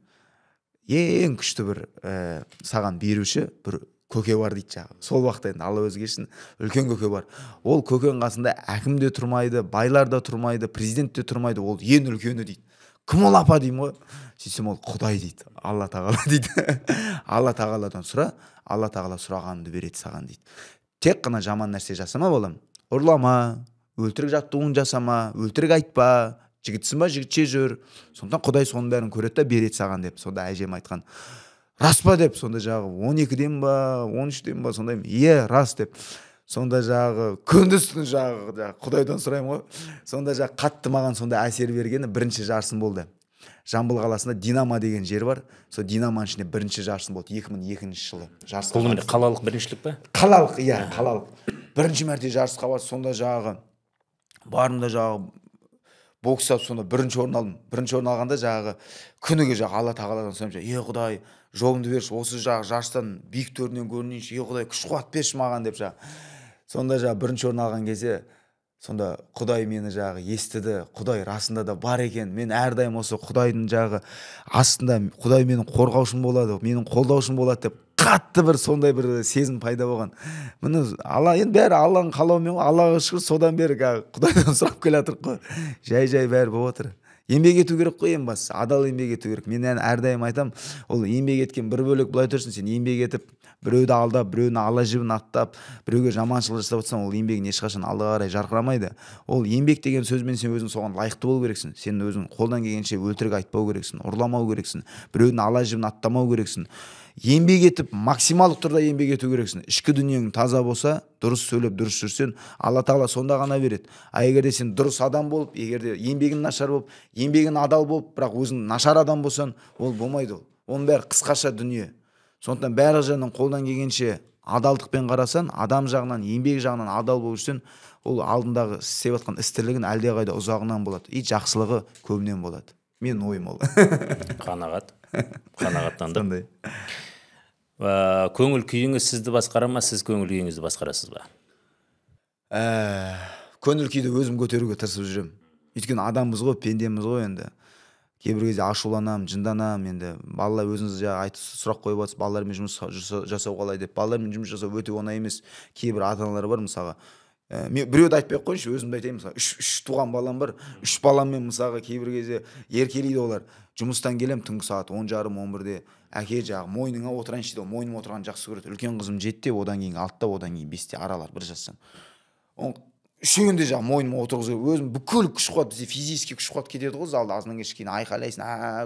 Speaker 1: ең күшті бір саған беруші бір көке бар дейді жаңағы. Сол уақытта енді Алла өзі кешірсін, үлкен көке бар. Ол көкенің қасында әкім де тұрмайды, байлар да тұрмайды, президент те тұрмайды, ол ең үлкені дейді. Кім ол апа деймін ғой? Сөйтсем ол Құдай дейді, Алла тағала дейді. Алла тағаладан сұра, Алла тағала сұрағаныңды береді саған дейді. Тек қана жаман нәрсе жасама балам, ұрлама, өлтірік жаттығуын жасама, өлтірік айтпа, жігітсің ба, жігітше жүр. Сондықтан Құдай соның бәрін көреді да береді саған деп. Сонда әжем айтқан. Рас па деп, сонда жағы 12-ден ба, 13-ден ба, сондай, е, рас деп. Сонда жағы күндіз түні жағы Құдайдан сұраймын ғой. Сонда жағы қатты маған сонда әсер бергені бірінші жарысым болды. Жамбыл қаласында Динамо деген жер бар. Сол Динамоның ішінде бірінші жарысым болды 2002 жылы. Жарысқа
Speaker 2: бұл қалалық біріншілік пе?
Speaker 1: Қалалық, иә, қалалық. Бірінші мәрте жарысқа бардым, сонда жағы барым да жағы бокстап сонда бірінші орын алдым. Бірінші орын алғанда жағы күніге жағы Алла тағаладан сұраймын, е Құдай, жолымды берші, осы жағы жарыстан биік төрінен көрінейінші, е Құдай, күш қуат берші маған деп жағы. Сонда жағы бірінші орын алған кезде сонда Құдай мені жағы естіді, Құдай расында да бар екен. Мен әрдайым осы Құдайдың жағы астында, Құдай менің қорғаушым болады, менің қолдаушым болады деп Қатты бір сондай бір сезім пайда болған. Міне, Алла енді, бәрі Алланың қалауымен ғой, Аллаға шүкір, содан бері Құдайдан сұрап келе жатырмық қой. Жай-жай бәрі болып жатыр. Еңбек ету керек қой, ең бастысы адал еңбек ету керек. Мен әрдайым айтамын, ол еңбек еткен бір бөлек, былай тұрсын, сен еңбек етіп біреуді алдап, біреудің ала жібін аттап, біреуге жаманшылық жасап отырсаң, ол еңбегің ешқашан алға қарай жарқырамайды. Ол еңбек деген сөзбен сен өзің соған лайықты болу керексің. Сен өзің қолдан келгенше өтірік айтпау керексің, ұрламау керексің, біреудің ала жібін аттамау керексің. Еңбек етіп, максималдық түрде еңбек ету керексің. Ішкі дүниең таза болса, дұрыс сөйлеп, дұрыс жүрсең, Алла тағала сонда ғана береді. А егер де сен дұрыс адам болып, егер де еңбегің нашар болып, еңбегің адал болып, бірақ өзің нашар адам болсаң, ол болмайды ол. Оның бәрі қысқаша дүние. Сондықтан бәрі жағынан қолдан келгенше адалдықпен қарасаң, адам жағынан, еңбек жағынан адал болып жүрсең, ол алдындағы істеп жатқан іс тірлігің әлдеқайда ұзағынан болады. И жақсылығы көбінен болады. Менің ойым ол.
Speaker 2: Қанағат. Қанағаттандым. Сондай. Көңіл күйіңіз сізді басқара ма, сіз көңіл күйіңізді басқарасыз ба?
Speaker 1: Көңіл күйді өзім көтеруге тырысып жүремін. Өйткені адамбыз ғой, пендеміз ғой енді. Кейбір кезде ашуланамын, жынданамын енді. Балалар, өзіңіз жаңа айтып сұрақ қойып жатсыз, балалармен жұмыс жасау қалай деп. Балалармен жұмыс жасау өте оңай емес. Кейбір ата-аналар бар, мысалға. Мен біреуді айтпай ақ қояйыншы, өзімді айтайын, мысалы, үш туған балам бар. Үш баламмен, мысалға, кейбір кезде еркелейді олар. Жұмыстан келем түнгі сағат 10:30, 11-де. Әке, жағы мойныңа отырайыншы дейді. Мойныма отырғанды жақсы көреді. Үлкен қызым 7-те, одан кейін 6-та, одан кейін 5-те, аралар бір жастан. Үшеуін де жағы мойныма отырғызып, өзім бүкіл күш қуат, бізде физический күш қуат кетеді ғой залда, азаннан кешке кейін айқайлайсың,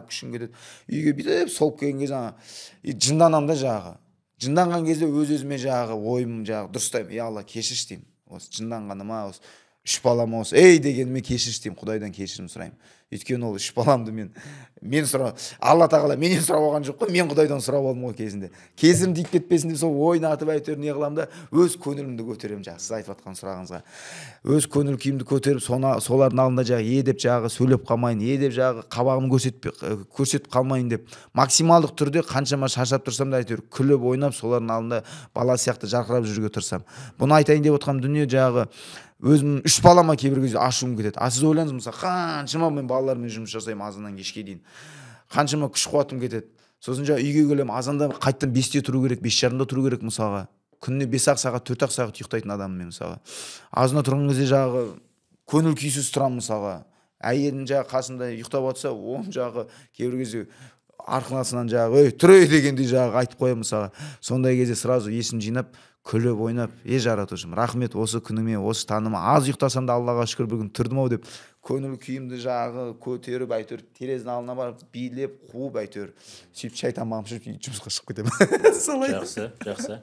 Speaker 1: күшің кетеді. Үйге бүйтіп солып келген кезде жынданамын да жағы. Жынданған кезде өз-өзіме жағы ойым жағы дұрыстаймын. Ей Алла, кешірші деймін. Осы жынданғаныма, осы үш балам осы, ей дегеніме кешірші деймін, Құдайдан кешірім сұраймын. Өйткені ол үш баламды мен сұра, Алла тағала менен сұрап алған жоқ қой, мен Құдайдан сұрап алдым ғой кезінде. Кесірім тиіп кетпесін деп сол ойнатып әйтеуір не қыламын да, өз көңілімді көтеремін жаңағы сіз айтып жатқан сұрағыңызға. Өз көңіл күйімді көтеріп, солардың алдында жаңағы е деп жаңағы сөйлеп қалмайын, е деп жаңағы қабағым көрсетіп қалмайын деп максималдық түрде қаншама шаршап тұрсам да әйтеуір күліп ойнап солардың алдында бала сияқты жарқырап жүруге тырысамын. Бұны айтайын деп отқан дүние жаңағы өзім үш балама кейбір кезде ашуым кетеді. А сіз ойлаңыз, мысалы, қаншама мен балалармен жұмыс жасаймын азаннан кешке дейін. Қаншама күш қуатым кетеді. Сосын жаңа үйге келемін, азанда қайтадан 5-те тұру керек, 5:30-да тұру керек мысалға. Күніне 5-ақ сағат, 4-ақ сағат ұйықтайтын адаммын мен мысалға. Азанда тұрған кезде жаңағы көңіл күйсіз тұрамын мысалға. Әйелім жаңағы қасымда ұйықтап жатса, оның жаңағы кейбір кезде арқасынан жаңағы, ей, тұр ей дегендей жаңағы айтып қоямын мысалға. Сондай кезде сразу есім жинап, күліп ойнап, е жаратушым, рахмет осы күніме, осы таныма, аз ұйықтасам да Аллаға шүкір бүгін тұрдым ау деп көңіл күйімді жағы көтеріп, әйтеуір терезенің алдына барып билеп, қуып, әйтеуір сөйтіп шай тамағым ішіп жұмысқа шығып кетемін. Солай.
Speaker 2: Жақсы, жақсы.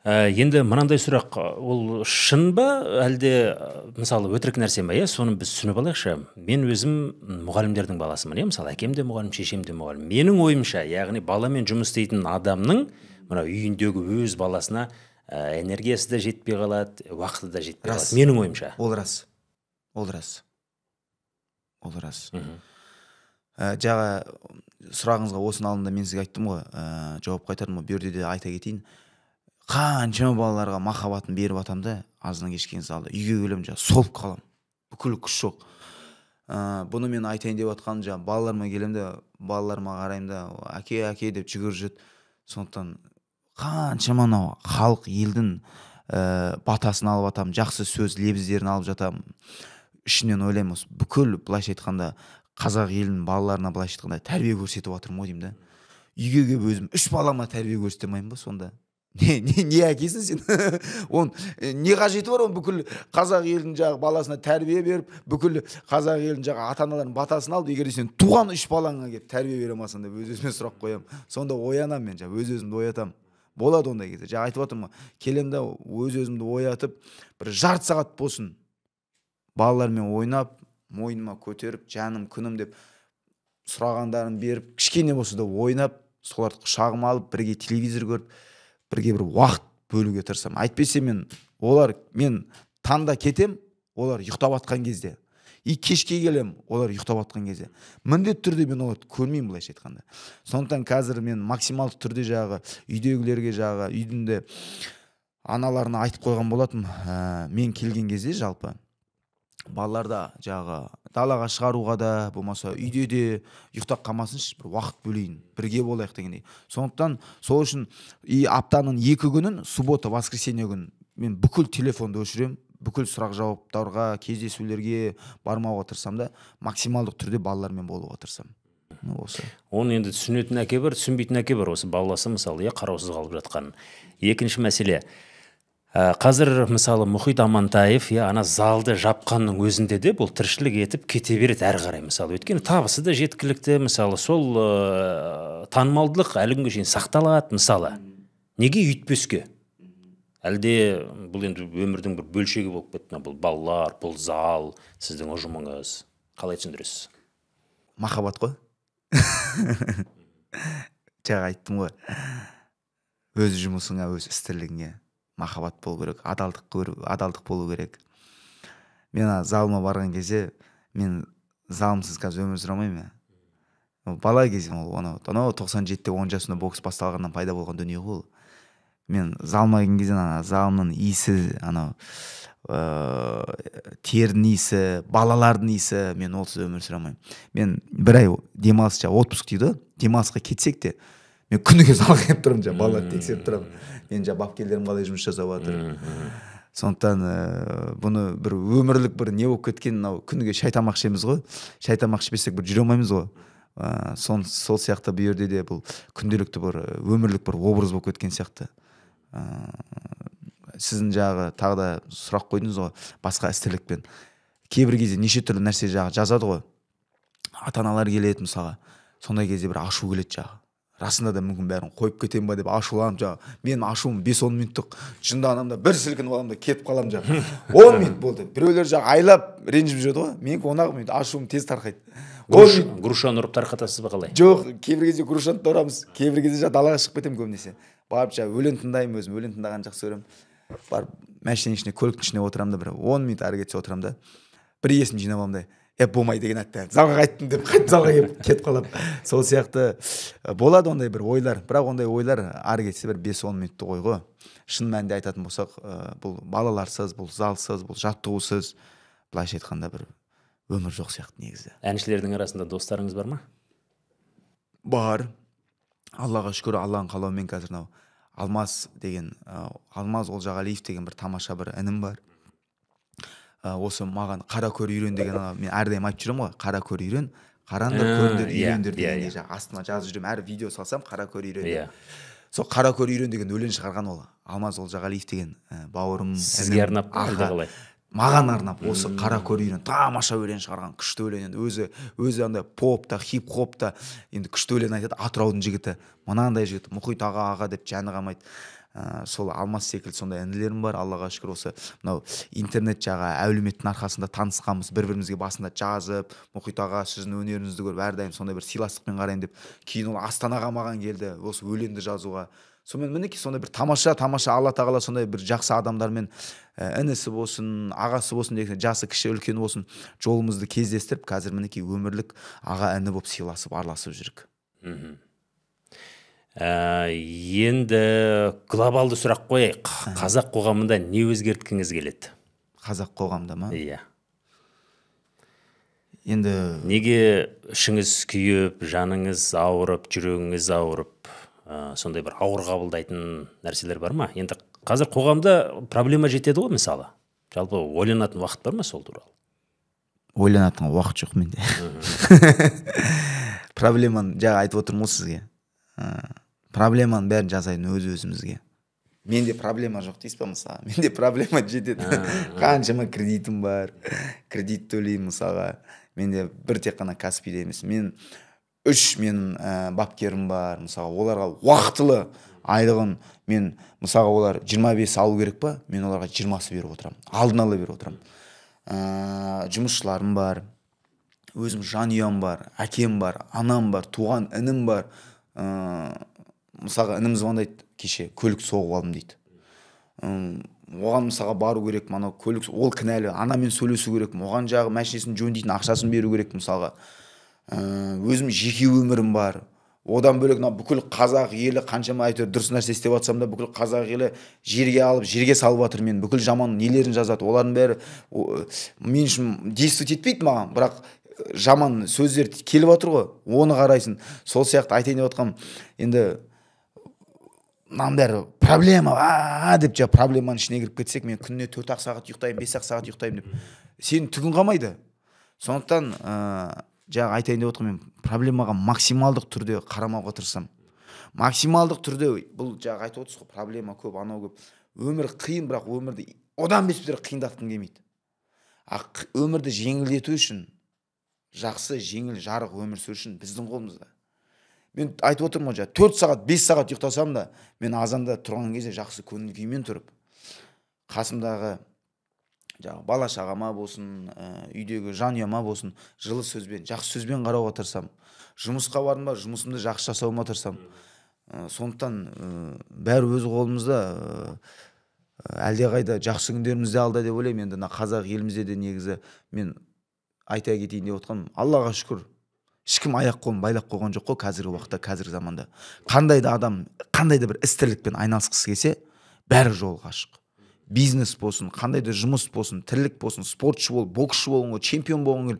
Speaker 2: Енді мынандай сұрақ, ол шын ба, әлде мысалы өтірік нәрсе ме, соны біз түсініп алайықшы. Мен өзім мұғалімдердің баласымын, мысалы әкем де мұғалім, шешем де мұғалім. Менің ойымша, яғни баламен жұмыс істейтін адамның мына үйіндегі өз баласына энергиясы да жетпей қалады, уақыты да жетпей қалады. Менің ойымша.
Speaker 1: Ол рас. Ол рас. Ол рас. Жаңа сұрағыңызға осының алдында мен сізге айттым ғой, жауап қайтардым ғой, бұл жерде де айта кетейін. Қаншама балаларға махаббатын беріп атам да, азаннан кешке залда үйге келемін, жаңа солып қаламын. Бүкіл күш жоқ. Бұны мен айтайын деп жатқаным, жаңа балаларыма келемін де, балаларыма қараймын да, әке, әке деп жүгіріп жүреді. Сондықтан қаншама анау халық елдің батасын алып атам, жақсы сөз лебіздерін алып жатам. Ішімнен ойлаймын, осы бүкіл былайша айтқанда қазақ елінің балаларына былайша айтқанда тәрбие көрсетіп жатырмын ғой деймін да. Үйге келіп өзім үш балама тәрбие көрсете алмаймын ба сонда? Не әкесің сен? Он не қажеті бар, он бүкіл қазақ елінің жағы баласына тәрбие беріп, бүкіл қазақ елінің жағы ата-аналарының батасын алып, егер сен туған үш балаңа келіп тәрбие бере алмасаң деп өз-өзіме сұрақ қоямын. Сонда оянамын мен, жаңа өз-өзімді оятамын. Болады ондай кезде. Жаңа айтып отырмын, келемін да өз-өзімді оятып, бір жарты сағат болсын балалармен ойнап, мойныма көтеріп, жаным, күнім деп сұрағандарын беріп, кішкене болса да ойнап, соларды құшағыма алып, бірге телевизор көріп, бірге бір уақыт бөлуге тырысамын. Әйтпесе мен олар, мен таңда кетем, олар ұйықтап жатқан кезде. И кешке келем, олар ұйықтап жатқан кезде. Міндетті түрде мен оларды көрмеймін былайша айтқанда. Сондықтан қазір мен максималды түрде жағы үйдегілерге жағы үйдің де аналарына айтып қойған болатынмын. Мен келген кезде жалпы балаларда жағы Далаға шығаруға да, болмаса үйде де ұйықтап қалмасыншы, бір уақыт бөлейін, бірге болайық дегендей. Сондықтан сол үшін и аптаның 2 күнін, суббота, воскресенье күн мен бүкіл телефонды өшіремін, бүкіл сұрақ жауаптарға, кездесулерге бармауға тырысамын да, максималдық түрде балалармен болуға тырысамын. Осы.
Speaker 2: Оны енді түсінетін әке бар, түсінбейтін әке бар, осы баласы мысалы, қараусыз қалып жатқан. Екінші мәселе. Қазір мысалы Мұхит Амантаев, ана залды жапқанның өзінде де бұл тіршілік етіп кете береді әрі қарай мысалы. Өйткені табысы да жеткілікті, мысалы сол танымалдылық әлі күнге шейін сақталады мысалы. Неге үйтпеске? Әлде бұл енді өмірдің бір бөлшегі болып кетті ме? Бұл балалар, бұл зал, сіздің ұжымыңыз. Қалай түсіндіресіз?
Speaker 1: Махаббат қой. Жаңа айттым ғой. Өз жұмысыңа, өз іс тірлігіңе махаббат болу керек, адалдық болу керек. Мен залыма барған кезде, мен залымсыз қазір өмір сүре алмаймын. Бала кезім ол, анау 97-те 10 жасымда бокс басталғаннан пайда болған дүние ғой ол. Мен залыма келген кезде ана залымның иісі, анау терінің иісі, балалардың иісі, мен олсыз өмір сүре алмаймын. Мен бір ай демалыс, отпуск дейді, демалысқа кетсек те, мен күніге залға келіп тұрамын, жаңа балаларды тексеріп тұрамын. Мен жаңа бапкерлерім қалай жұмыс жасап жатыр. Сондықтан бұны бір өмірлік бір не болып кеткен, мынау күніге шай тамақ ішеміз ғой. Шай тамақ ішпесек бір жүре алмаймыз ғой. Сол сияқты бұл жерде де бұл күнделікті бір өмірлік бір образ болып кеткен сияқты. Сіздің жағы тағы да сұрақ қойдыңыз ғой, басқа іс тірлікпен. Кейбір кезде неше түрлі нәрсе жағы жазады ғой. Ата-аналар келеді мысалға. Сондай кезде бір ашу келеді жағы. Расында да мүмкін бәрін қойып кетем ба деп ашуланып жағы. Менің ашуым 5-10 минуттық, жынданамын да бір сілкініп аламын да кетіп қаламын жағы. 10 минут болды. Біреулер жағы айлап ренжіп жүреді ғой. Менікі 10 минут, ашуым тез тарқайды.
Speaker 2: Грушаны ұрып тарқатасыз ба қалай?
Speaker 1: Жоқ, кейбір кезде грушаны да ұрамыз. Кейбір кезде жағы далаға шығып кетемін көбінесе. Барып жағы өлең тыңдаймын өзім, өлең тыңдағанды жақсы көремін. Барып машинаның ішіне, көліктің ішіне отырамын да бір 10 минут ары кетсе отырамын да. Бір есімді жинап аламын да. Болмай деген атты, залға қайттым деп қайтып залға келіп кетіп қаламын. Сол сияқты болады ондай бір ойлар, бірақ ондай ойлар ары кетсе бір 5-10 минутты ой ғой. Шын мәнінде айтатын болсақ, бұл балаларсыз, бұл залсыз, бұл жаттығусыз, былайша айтқанда бір өмір жоқ сияқты негізі.
Speaker 2: Әншілердің арасында достарыңыз бар ма?
Speaker 1: Бар. Аллаға шүкір, Алланың қалауымен қазір мынау Алмаз деген, Алмаз Олжағалиев деген бір тамаша бір інім бар. Осы маған қара көр үйрен деген, мен әрдайым айтып жүремін ғой, қара көр үйрен, қараңдар, көріңдер, үйрендер дегенде жаңа астына жазып жүремін, әр видео салсам қара көр үйрен деп. Сол қара көр үйрен деген өлең шығарған ол Алмаз Олжағалиев деген бауырым.
Speaker 2: Сізге арнап әлде қалай?
Speaker 1: Маған арнап осы қара көр үйрен тамаша өлең шығарған, күшті өлең енді өзі андай поп та, хип хоп та енді күшті өлең айтады. Атыраудың жігіті, мынандай жігіт, Мұхит аға аға деп жаны қалмайды. Сол Алмаз секілді сондай інілерім бар. Аллаға шүкір, осы мынау интернет жағы әлеуметтің арқасында танысқанбыз, бір-бірімізге басында жазып, Мұхит аға сіздің өнеріңізді көріп әрдайым сондай бір сыйластықпен қараймын деп. Кейін ол Астанаға маған келді осы өлеңді жазуға. Сонымен мінекей сондай бір тамаша Алла тағала сондай бір жақсы адамдармен, інісі болсын, ағасы болсын деген, жасы кіші үлкен болсын, жолымызды кездестіріп, қазір мінекей өмірлік аға іні болып сыйласып араласып жүрік.
Speaker 2: Енді глобалды сұрақ қояйық. Қазақ қоғамында не өзгерткіңіз келеді?
Speaker 1: Қазақ қоғамында ма?
Speaker 2: Иә.
Speaker 1: Енді
Speaker 2: неге ішіңіз күйіп, жаныңыз ауырып, жүрегіңіз ауырып, сондай бір ауыр қабылдайтын нәрселер бар ма? Енді қазір қоғамда проблема жетеді ғой мысалы. Жалпы ойланатын уақыт бар ма сол туралы?
Speaker 1: Ойланатын уақыт жоқ менде. Проблеманы жаңа айтып отырмын ғой сізге. Проблеманың бәрін жасайтын өз-өзімізге. Менде проблема жоқ дейсіз ба мысалға? Менде проблема жетеді. Қаншама кредитім бар, кредит төлеймін мысалға. Менде бір тек қана Каспийде емес. Мен 3 менің бапкерім бар мысалға. Оларға уақытылы айлығын мен мысалға олар 25 алу керек па? Мен оларға 20-сы беріп отырамын. Алдын ала беріп отырамын. Жұмысшыларым бар, өзім жанұям бар, әкем бар, анам бар, туған інім бар. Мысалға інім звондайды, кеше көлік соғып алдым дейді. Оған мысалға бару керек, анау көлік, ол кінәлі, анамен сөйлесу керек, оған жағы машинасын жөндейтін ақшасын беру керек мысалға. Өзім жеке өмірім бар. Одан бөлек мына бүкіл қазақ елі қаншама әйтеуір дұрыс нәрсе істеп жатсам да, бүкіл қазақ елі жерге алып, жерге салып жатыр мені, бүкіл жаман нелерін жазады, олардың бәрі мен үшін действовать етпейді маған, бірақ жаман сөздер келіп жатыр ғой, оны қарайсың. Сол сияқты айтайын деп жатқаным, енді мынаның бәрі проблема деп жаңа проблеманың ішіне кіріп кетсек, мен күніне 4-ақ сағат ұйықтаймын, 5-ақ сағат ұйықтаймын деп, сенің түгің қалмайды. Сондықтан жаңа айтайын деп отырмын, мен проблемаға максималдық түрде қарамауға тырысамын. Максималдық түрде, бұл жаңа айтып отырсыз ғой, проблема көп, анау көп. Өмір қиын, бірақ өмірді одан бес бетер қиындатқым келмейді. А өмірді жеңілдету үшін, жақсы, жеңіл, жарық өмір сүру үшін біздің қолымызда. Мен айтып отырмын ғой, жаңа 4 сағат, 5 сағат ұйықтасам да, мен азанда тұрған кезде жақсы көңіл күймен тұрып, қасымдағы жаңағы бала шағама болсын, үйдегі жанұяма болсын, жылы сөзбен, жақсы сөзбен қарауға тырысамын. Жұмысқа бардым ба, жұмысымды жақсы жасауыма тырысамын. Сондықтан бәрі өз қолымызда, әлдеқайда жақсы күндеріміз де алда деп ойлаймын. Енді мына қазақ елімізде де негізі мен айта кетейін деп отқаным, Аллаға шүкір, ешкім аяқ қолын байлап қойған жоқ қой қазіргі уақытта, қазіргі заманда. Қандай да адам, қандай да бір іс тірлікпен айналысқысы келсе, бәрі жолға ашық. Бизнес болсын, қандай да жұмыс болсын, тірлік болсын, спортшы бол, боксшы болғың кел, чемпион болғың кел.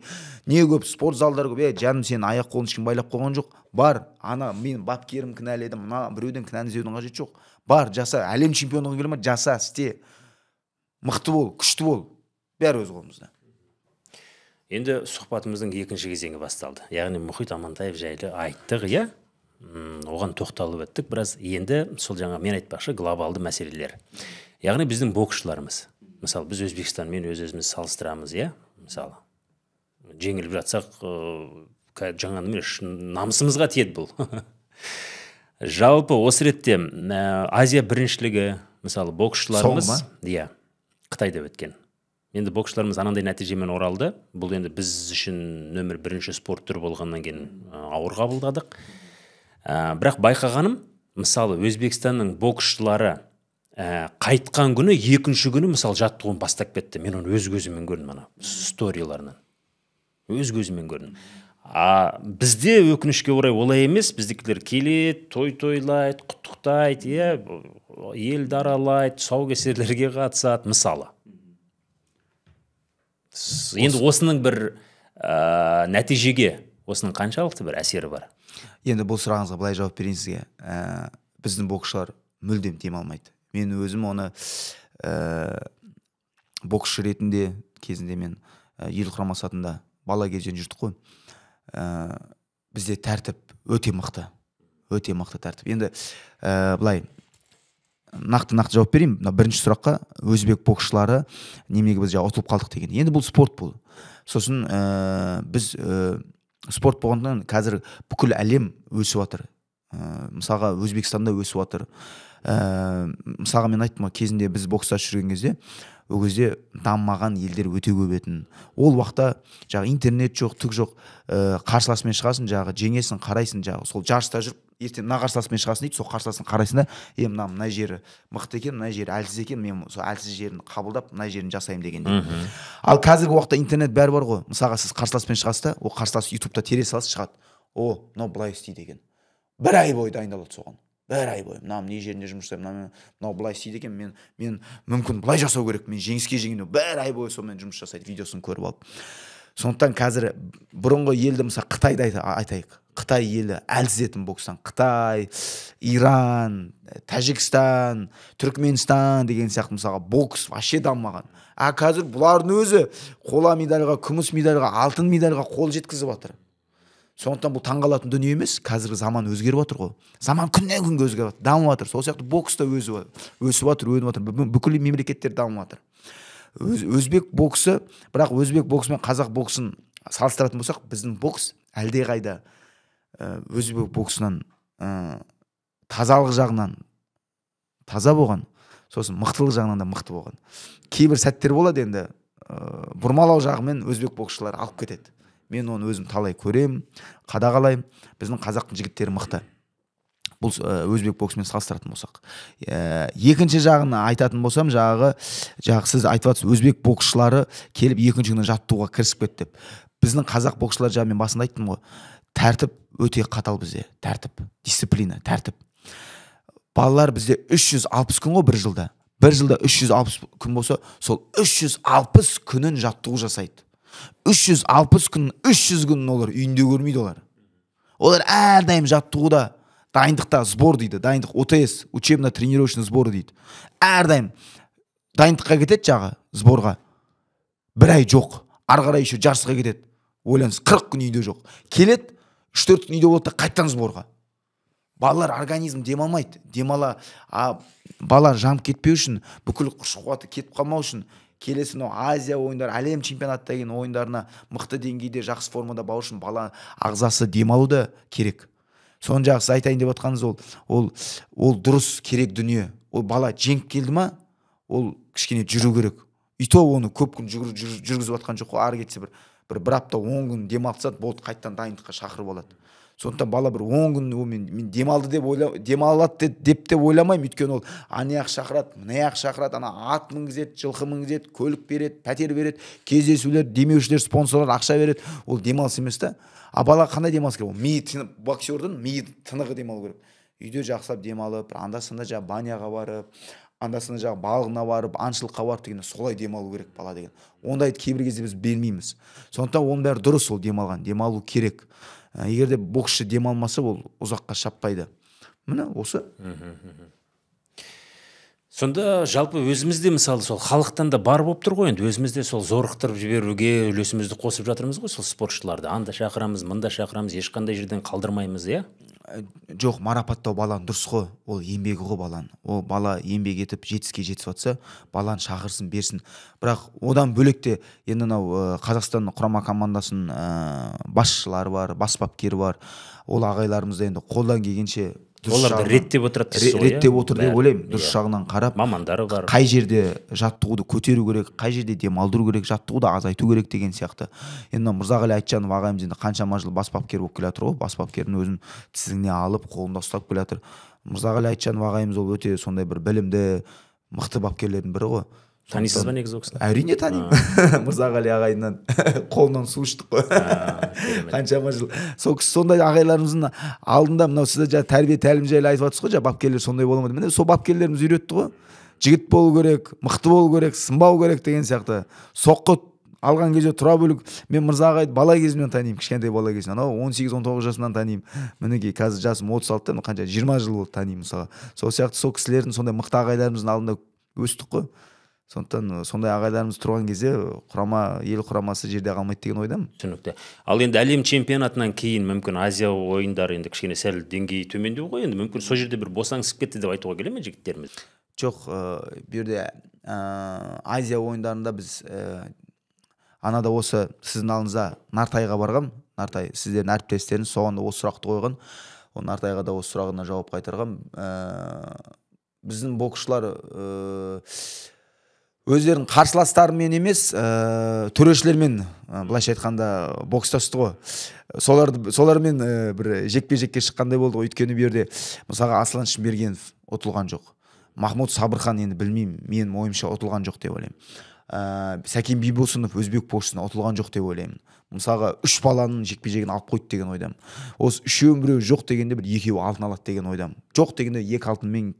Speaker 1: Не көп, спорт залдары көп. Жаным, сенің аяқ қолын ешкім байлап қойған жоқ. Бар, ана мен бапкерім кінәлі еді, мына біреуден кінәні іздеудің қажеті жоқ. Бар, жаса, әлем чемпионы болғың келе ме? Жаса, істе. Мықты бол, күшті бол. Бәрі өз қолымызда.
Speaker 2: Енді сұхбатымыздың екінші кезеңі басталды. Яғни Мұхит Амантаев жайлы айттық, иә? Оған тоқталып өттік біраз. Енді сол жаңа мен айтпақшы глобалды мәселелер. Яғни біздің боксшыларымыз. Мысалы, біз Өзбекстанмен өз-өзімізді салыстырамыз, иә? Мысалы, жеңіліп жатсақ, жаңа намысымызға тиеді бұл. Жалпы осы ретте Азия біріншілігі, мысалы, боксшыларымыз, иә, Қытайда өткен. Енді боксшыларымыз анандай нәтижемен оралды. Бұл енді біз үшін нөмір бірінші спорт түрі болғаннан кейін ауыр қабылдадық. Бірақ байқағаным, мысалы, Өзбекстанның боксшылары қайтқан күні, екінші күні, мысалы, жаттығуын бастап кетті. Мен оны өз көзіммен көрдім, ана сториларынан. Өз көзіммен көрдім. А бізде өкінішке орай олай емес, біздікілер келеді, той тойлайды, құттықтайды, иә, елді аралайды, тұсаукесерлерге қатысады, мысалы. Енді осының бір нәтижеге, осының қаншалықты бір әсері бар?
Speaker 1: Енді бұл сұрағыңызға былай жауап берейін сізге. Біздің боксшылар мүлдем демалмайды. Мен өзім оны боксшы ретінде кезінде мен ел құрамасы атында бала кезден жүрдік қой. Бізде тәртіп өте мықты. Өте мықты тәртіп. Енді былай нақты жауап берейін. Мына бірінші сұраққа, өзбек боксшылары неменеге біз жаңа ұтылып қалдық деген. Енді бұл спорт бұл. Сосын біз спорт болғандықтан қазір бүкіл әлем өсіп жатыр. Мысалға, Өзбекстанда өсіп жатыр. Мысалға, мен айттым ғой, кезінде біз бокста жүрген кезде, ол кезде дамымаған елдер өте көп етін. Ол уақытта жаңағы интернет жоқ, түк жоқ. Қарсыласымен шығасың, жаңағы жеңесің, қарайсың, жаңағы сол жарыста жүріп, ертең мына қарсыласымен шығасың дейді, сол қарсыласын қарайсың да, мына жері мықты екен, мына жері әлсіз екен, мен сол әлсіз жерін қабылдап, мына жерін жасаймын дегендей. Ал қазіргі уақытта интернет бәрі бар ғой. Мысалға, сіз қарсыласпен шығасыз да, ол қарсылас ютубта тере саласыз, шығады. О, мынау былай істейді екен. Бір ай бойы дайындалады соған. Бір ай бойы. Мынау не жерінде жұмыс жасаймын, мынау былай істейді екен, мен мүмкін былай жасау керек, мен жеңіске жеңемін. Бір ай бойы сонымен жұмыс жасайды, видеосын көріп алып. Сондықтан қазір бұрынғы елді, мысалы, Қытайды айтайық. Қытай елі әлсіз бокстан. Қытай, Иран, Тәжікстан, Түркменстан деген сияқты, мысалға, бокс вообще дамымаған. А қазір бұлардың өзі қола медальға, күміс медальға, алтын медальға қол жеткізіп жатыр. Сондықтан бұл таңғалатын дүние емес, қазіргі заман өзгеріп жатыр ғой. Заман күннен күнге өзгеріп жатыр, дамып жатыр. Сол сияқты бокс та өсіп жатыр, өніп жатыр. Бүкіл мемлекеттер дамып жатыр. Өзбек боксы, бірақ өзбек боксы мен қазақ боксын салыстыратын болсақ, біздің бокс әлдеқайда өзбек боксынан тазалық жағынан таза болған, сосын мықтылық жағынан да мықты болған. Кейбір сәттер болады енді, бұрмалау жағымен өзбек боксшылары алып кетеді. Мен оны өзім талай көрем, қадағалаймын. Біздің қазақтың жігіттері мықты. Бұл өзбек боксымен салыстыратын болсақ. Екінші жағын айтатын болсам, жағы сіз айтып жатсыз, өзбек боксшылары келіп екінші күні жаттығуға кірісіп кетті деп. Біздің қазақ боксшылары, жаңа мен басында айттым ғой, Тәртіп өте қатал бізде, тәртіп, дисциплина, тәртіп. Балалар бізде 360 күн ғой бір жылда. Бір жылда 360 күн болса, сол 360 күнін жаттығу жасайды. 360 күн, 300 күнін олар үйінде көрмейді олар. Олар әрдайым жаттығуда, дайындықта, сбор дейді, дайындық, ОТС, учебно-тренировочный сбор дейді. Әрдайым дайындыққа кетеді жағы, сборға. Бір ай жоқ, ары қарай еще жарысқа кетеді. Ойлаңыз, 40 күн үйде жоқ. Келеді, 3-4 күн үйде болады да қайтадан сборға. Балалар организм демалмайды. Демала, бала жанып кетпеу үшін, бүкіл күш қуаты кетіп қалмау үшін, келесі мынау Азия ойындары, әлем чемпионаты деген ойындарына мықты деңгейде, жақсы формада бару үшін бала ағзасы демалу да керек. Соны жағы сіз айтайын деп отқаныңыз ол дұрыс, керек дүние. Ол бала жеңіп келді ма, ол кішкене жүру керек. И то оны көп күн жүргізіп жатқан жоқ қой, ары кетсе бір апта 10 күн демалтса, болды, қайтадан дайындыққа шақырып алады. Сондықтан бала бір 10 күн ол мен демалды деп ойла, демалады деп те ойламаймын, өйткені ол ана жақ шақырады, мына жақ шақырады, ана ат мінгізеді, жылқы мінгізеді, көлік береді, пәтер береді, кездесулер, демеушілер, спонсорлар ақша береді. Ол демалыс емес та. А бала қандай демалыс керек? Ол миы тынып, боксердің миы тынығы демалу керек. Үйде жақсылап демалып, анда-санда жаңағы баняға барып, анда-санда жаңағы балығына барып, аңшылыққа барып дегенде солай демалу керек бала деген. Ондайды кейбір кезде біз бермейміз. Сондықтан оның бәрі дұрыс, ол демалған, демалу керек. Егер де боксшы демалмаса, ол ұзаққа шаппайды. Міне осы.
Speaker 2: Сонда жалпы өзімізде мысалы сол халықтан да бар болып тұр ғой енді, өзімізде сол зорықтырып жіберуге үлесімізді қосып жатырмыз ғой сол спортшыларды. Анда шақырамыз, мында шақырамыз, ешқандай жерден қалдырмаймыз, иә?
Speaker 1: Жоқ, марапаттау баланы дұрыс қой, ол еңбегі ғой баланың. Ол бала еңбек етіп жетістікке жетіп жатса, баланы шақырсын, берсін. Бірақ одан бөлек те енді мынау Қазақстан құрама командасының басшылары бар, бас бапкері бар. Ол ағайларымыз да енді қолдан келгенше дұрыс
Speaker 2: Оларды
Speaker 1: жағынан
Speaker 2: реттеп отырады дейсіз ғой, иә?
Speaker 1: Реттеп отыр деп
Speaker 2: Бәрі.
Speaker 1: ойлаймын. Дұрыс
Speaker 2: Иә.
Speaker 1: жағынан қарап,
Speaker 2: Мамандары бар.
Speaker 1: Қай жерде жаттығуды көтеру керек, қай жерде демалдыру керек, жаттығуды азайту керек деген сияқты. Енді мына Мырзағали Айтжанов ағайымыз енді қаншама жыл бас бапкер болып келе жатыр ғой, бас бапкердің өзін тізгініне алып, қолында ұстап келе жатыр. Мырзағали Айтжанов ағайымыз ол өте сондай бір білімді, мықты бапкерлердің бірі ғой.
Speaker 2: Танисыз ба негізі ол кісіні?
Speaker 1: Әрине танимын. Мырзағали ағайынан қолынан су іштік қой.
Speaker 2: Керемет.
Speaker 1: Қаншама жыл. Сол кісі сондай ағайларымыздың алдында мынау сіз жаңа тәрбие тәлім жайлы айтып жатсыз ғой, жаңа бапкерлер сондай бола ма деп. Міне сол бапкерлеріміз үйретті ғой. Жігіт болу керек, мықты болу керек, сынбау керек деген сияқты. Соққы алған кезде тұра бөлік. Мен Мырза ағайды бала кезімнен танимын, кішкентай бала кезімнен. Анау 18-19 жасымнан танимын. Мінекей қазір жасым 36-та, міне қанша 20 жыл болды танимын мысалға. Сол сияқты сол кісілердің сондай мықты ағайларымыздың алдында өстік қой. Сондықтан сондай ағайларымыз тұрған кезде құрама, ел құрамасы жерде қалмайды деген ойдамын.
Speaker 2: Түсінікті. Ал енді әлем чемпионатынан кейін мүмкін Азия ойындары енді кішкене сәл деңгейі төмендеу ғой, енді мүмкін сол жерде бір босаңсып кетті деп айтуға келе ме жігіттеріміз?
Speaker 1: Жоқ, бұл жерде Азия ойындарында біз анада осы сіздің алдыңызда Нартайға барғам. Нартай сіздердің әріптестеріңіз, соған да осы сұрақты қойған. Ол Нартайға да осы сұрағына жауап қайтарған. Біздің боксшылар өздерінің қарсыластарымен емес, төрешілермен, былайша айтқанда, бокстасты ғой. Солармен бір жекпе-жекке шыққандай болды ғой. Өйткені бұл жерде, мысалға, Аслан Шынбергенов ұтылған жоқ. Махмуд Сабырхан енді білмеймін, менің ойымша ұтылған жоқ деп ойлаймын. Сәкен Бибосынов өзбек боксшысынан ұтылған жоқ деп ойлаймын. Мысалға, 3 баланың жекпе-жегін алып қойды деген ойдамын. Осы үшеуінің біреуі жоқ дегенде бір екеуі алтын алады деген ойдамын. Жоқ дегенде екі алтынмен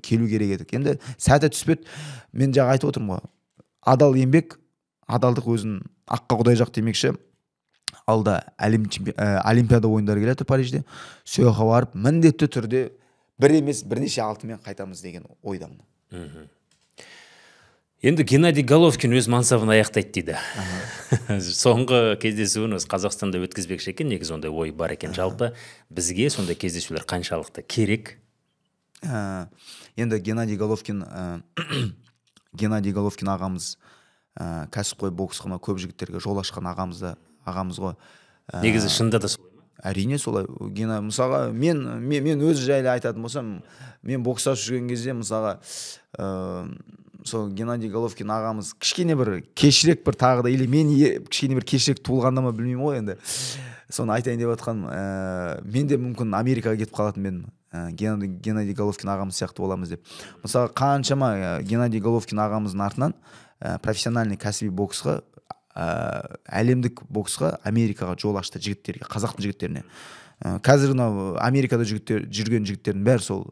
Speaker 1: келу керек едік. Енді сәті түспеді. Мен жаңа айтып отырмын ғой. Адал еңбек, адалдық өзін аққа құдай жақ демекші. Алда Олимпиада ойындары келе жатыр Парижде. Сол жаққа барып міндетті түрде бір емес бірнеше алтынмен қайтамыз деген ойдамын.
Speaker 2: Енді Геннадий Головкин өз мансабын аяқтайды дейді. Соңғы кездесуін осы Қазақстанда өткізбекші екен, негізі ондай ой бар екен. Жалпы бізге сондай кездесулер қаншалықты керек?
Speaker 1: Енді Геннадий Головкин ағамыз, кәсіпқой боксқа мына көп жігіттерге жол ашқан ағамыз ғой.
Speaker 2: Негізі шынында да солай ма?
Speaker 1: Әрине солай. Мысалға, мен өз жайлы айтатын болсам, мен бокстасып жүрген кезде, мысалға, сол Геннадий Головкин ағамыз кішкене бір кешірек бір тағы да, или мен кішкене бір кешірек туылғанда ма білмеймін ғой енді. Соны айтайын деп жатқаным, мен де мүмкін Америкаға кетіп қалатын мен, Геннадий Головкин ағамыз сияқты боламыз деп. Мысалы, қаншама Геннадий Головкин ағамыздың артынан профессиональный кәсіби боксқа Әлемдік боксқа, Америкаға жол ашты жігіттерге, қазақтың жігіттеріне. Қазір мынау Америкада жүрген жігіттердің бәрі сол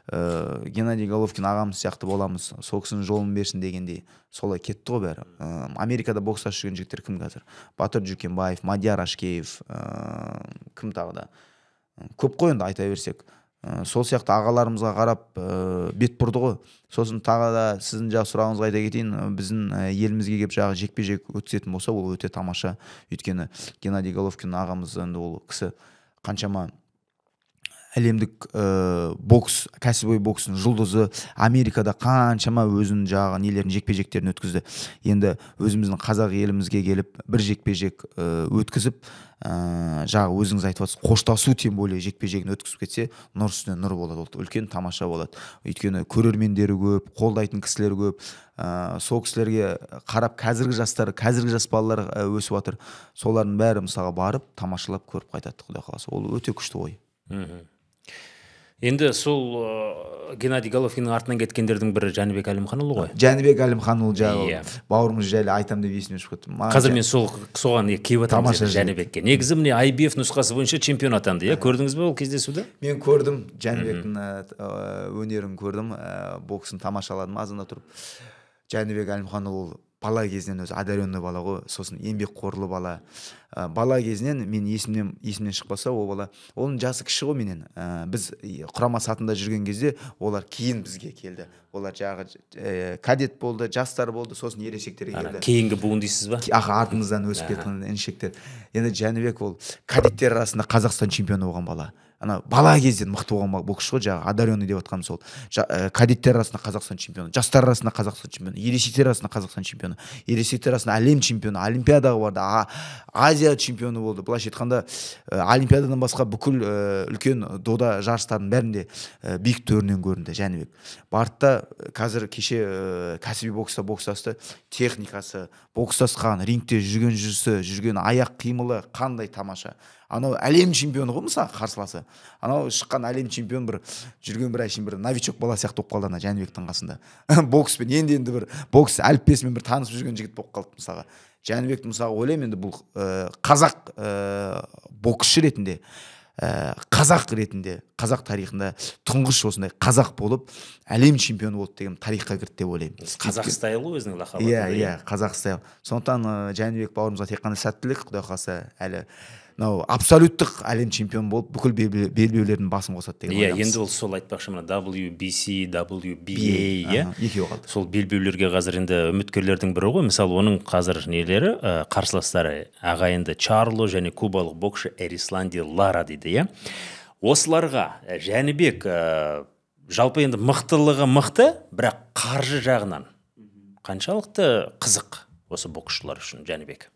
Speaker 1: Геннадий Головкин ағамыз сияқты боламыз, сол кісінің жолын берсін дегендей солай кетті ғой бәрі. Америкада бокстасып жүрген жігіттер кім қазір? Батыр Жүкенбаев, Мадияр Ашкеев, кім тағы да? Көп қой енді айта берсек. Сол сияқты ағаларымызға қарап бет бұрды ғой. Сосын тағы да сіздің жаңа сұрағыңызға айта кетейін, біздің елімізге келіп жаңағы жекпе-жек өткізетін болса, ол өте тамаша. Өйткені Геннадий Головкин ағамыз, енді ол кісі қаншама әлемдік бокс, кәсіпқой бокстың жұлдызы, Америкада қаншама өзінің жаңағы нелерін, жекпе-жектерін өткізді. Енді өзіміздің қазақ елімізге келіп бір жекпе-жек өткізіп, жаңағы өзіңіз айтып жатсыз, қоштасу, тем более жекпе-жегін өткізіп кетсе, нұр үстіне нұр болады, ол үлкен тамаша болады. Өйткені көрермендері көп, қолдайтын кісілер көп. Сол кісілерге қарап қазіргі жастар, қазіргі жас балалар өсіп жатыр. Солардың бәрі мысалға барып тамашалап көріп қайтады, құдай қаласа. Ол өте күшті ой.
Speaker 2: Енді сол Геннадий Головкиннің артынан кеткендердің бірі Жәнібек Әлімханұлы ғой.
Speaker 1: Жәнібек Әлімханұлы жайлы, бауырымыз жайлы айтам деп есіме түсіп кетті.
Speaker 2: Қазір мен сол соған келіп жатырмын Жәнібекке. Негізі міне IBF нұсқасы бойынша чемпион атанды, иә? Көрдіңіз бе ол кездесуді?
Speaker 1: Мен көрдім, Жәнібектің өнерін көрдім, боксын тамашаладым азанда тұрып. Жәнібек Әлімханұлы ол бала кезінен өзі одаренный бала ғой, сосын еңбекқорлы бала. Бала кезінен мен есімнен шықпаса, ол бала, оның жасы кіші ғой менен. Біз құрама сатында жүрген кезде олар кейін бізге келді. Олар жаңағы кадет болды, жастар болды, сосын ересектерге келді.
Speaker 2: Кейінгі буын дейсіз ба?
Speaker 1: Аха, артымыздан өсіп кеткен інішектер. Енді Жәнібек ол кадеттер арасында Қазақстан чемпионы болған бала. Ана бала кезден мықты болған боксшы ғой, жаңағы одаренный деп жатқаным сол. Кадеттер арасында Қазақстан чемпионы, жастар арасында Қазақстан чемпионы, ересектер арасында Қазақстан чемпионы, ересектер арасында әлем чемпионы, олимпиадаға барды, Азия чемпионы болды. Былайша айтқанда, олимпиададан басқа бүкіл үлкен дода жарыстардың бәрінде биік төрінен көрінді Жәнібек. Барды да қазір кеше кәсіби бокста бокстасты, техникасы, бокстасқан, рингте жүрген жүрісі, жүрген аяқ қимылы қандай тамаша. Анау әлем чемпионы ғой мысалы қарсыласы. Анау шыққан әлем чемпион бір жүрген бір әшейін бір новичок бала сияқты болып қалды ана Жәнібектің қасында. Бокспен енді бір бокс әліппесімен бір танысып жүрген жігіт болып қалды мысалға. Жәнібекті мысалға ойлаймын енді бұл қазақ боксшы ретінде, қазақ ретінде, қазақ тарихында тұңғыш осындай қазақ болып әлем чемпионы болды деген тарихқа кірді деп ойлаймын.
Speaker 2: Қазақ стайл ғой өзінің лақабы.
Speaker 1: Иә, иә, қазақ стайл. Сондықтан Жәнібек бауырымызға тек қана сәттілік, құдай қаласа әлі мынау абсолюттік әлем чемпион болып бүкіл белбеулердің басын қосады деген
Speaker 2: ойдамыз. Иә, енді ол сол айтпақшы, мына WBC, WBA, иә,
Speaker 1: екеуі қалды.
Speaker 2: Сол белбеулерге қазір енді үміткерлердің бірі ғой. Мысалы, оның қазір нелері, қарсыластары ағайынды Чарло және кубалық боксшы Эрисланди Лара дейді, иә. Осыларға Жәнібек жалпы енді мықтылығы мықты, бірақ қаржы жағынан қаншалықты қызық осы боксшылар үшін Жәнібек?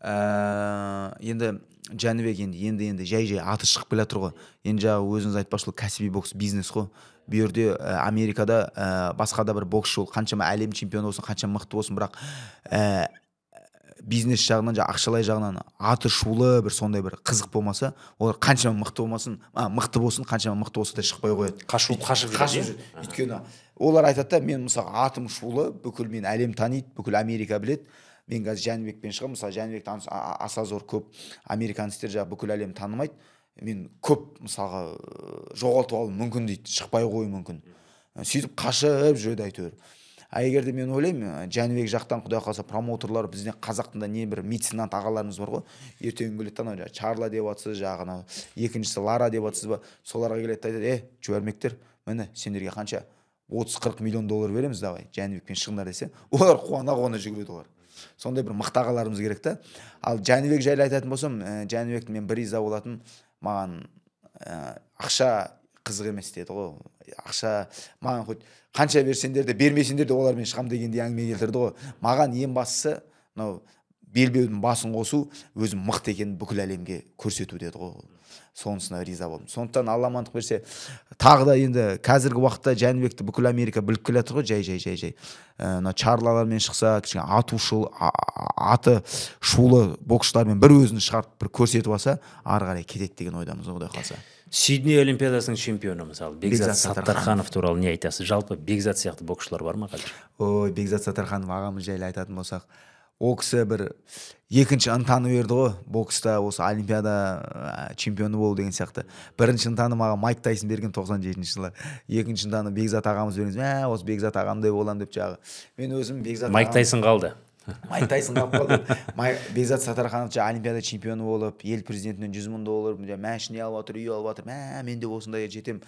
Speaker 1: Енді Жәнібек енді жай-жай аты шығып келе жатыр ғой. Енді жаңағы өзіңіз айтпақшы, кәсіби бокс бизнес қой. Бұл жерде Америкада басқа да бір боксшы ол қаншама әлем чемпионы болсын, қаншама мықты болсын, бірақ бизнес жағынан, жаңағы ақшалай жағынан аты шулы бір сондай бір қызық болмаса, олар қаншама мықты болмасын, мықты болсын, қаншама мықты болса да шықпай қояды.
Speaker 2: Қашып жүреді.
Speaker 1: Өйткені олар айтады да, мен мысалы атым шулы, бүкіл мен әлем таниды, бүкіл Америка біледі. Мен қазір Жәнібекпен шығамын, мысалы Жәнібекті аса зор көп американецтер жаңағы бүкіл әлем танымайды. Мен көп мысалға жоғалтып алуым мүмкін дейді, шықпай қоюым мүмкін. Сөйтіп қашып жүреді әйтеуір. А егер де мен ойлаймын, Жәнібек жақтан құдай қаласа промоутерлар, бізден қазақтың да не бір меценат ағаларымыз бар ғой. Ертеңгі келеді анау жаңағы Чарла деп жатсыз, жаңағы анау екіншісі Лара деп жатсыз ба, соларға келеді айтады, жібермектер, міне сендерге қанша 30-40 миллион доллар береміз, давай Жәнібекпен шығыңдар десе, олар қуана-қуана жүгіреді олар. Сондай бір мықты ағаларымыз керек та. Ал Жәнібек жайлы айтатын болсам, Жәнібекті мен бір риза болатын, маған ақша қызық емес деді ғой. Ақша маған хоть қанша берсеңдер де, бермесеңдер де олармен шығам дегендей әңгіме келтірді ғой. Маған ең бастысы мынау белбеудің басын қосу, өзім мықты екенін бүкіл әлемге көрсету деді ғой. Сонысына риза болдым. Сондықтан Алла амандық берсе, тағы да енді қазіргі уақытта Жәнібекті бүкіл Америка біліп келе жатыр ғой, жай-жай. Мына Чарлалармен шықса, кішкене аты шулы боксшылармен бір өзін шығарып бір көрсетіп алса, ары қарай кетеді деген ойдамыз, құдай қаласа.
Speaker 2: Сидней олимпиадасының чемпионы мысалы Бекзат Саттарханов туралы не айтасыз? Жалпы Бекзат сияқты боксшылар бар ма қазір?
Speaker 1: Ой, Бекзат Саттарханов ағамыз жайлы айтатын болсақ, Ол кісі бір екінші ынтаны берді ғой бокста, осы олимпиада чемпионы болу деген сияқты. Бірінші ынтаны маған Майк Тайсон берген 97 жылы. Екінші ынтаны Бекзат ағамыз берген. Осы Бекзат ағамдай боламын деп жағы. Мен өзім Бекзат
Speaker 2: Майк Тайсон қалды.
Speaker 1: Майк Тайсон қалып қалды. Бекзат Саттарханов олимпиада чемпионы болып, ел президентінен $100 000, машина алып жатыр, үй алып жатыр. Мен де осындайға жетемін.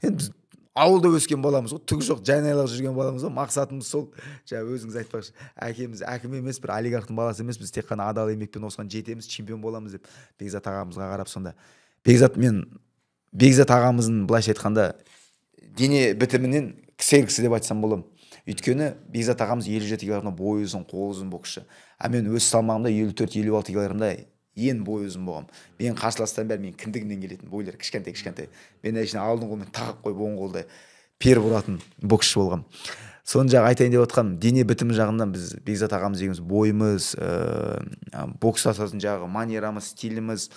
Speaker 1: Енді біз ауылда өскен баламыз ғой, түгі жоқ, жайнайлап жүрген баламыз ғой. Мақсатымыз сол. Жаңа өзіңіз айтпақшы, әкеміз әкім емес, бір олигархтың баласы емес, біз тек қана адал еңбекпен осыған жетеміз, чемпион боламыз деп Бекзат ағамызға қарап сонда. Бекзат мен Бекзат ағамыздың былайша айтқанда дене бітімінен кісі деп айтсам боламын. Өйткені Бекзат ағамыз 57 килограммда бойы ұзын, қолы ұзын боксшы. А мен өз салмағымда 54-56 килограммда ең бойы ұзын болғанмын. Менің қарсыластарым бәрі менің кіндігімнен келетін бойлары кішкентай кішкентай. Мен әшейін алдыңғы қолмен тағып қойып оң қолда періп ұратын боксшы болғанмын. Соны жаңа айтайын деп отқаным, дене бітімі жағынан біз Бекзат ағамыз екеуміз бойымыз, бокстасатын жағы, манерамыз, стиліміз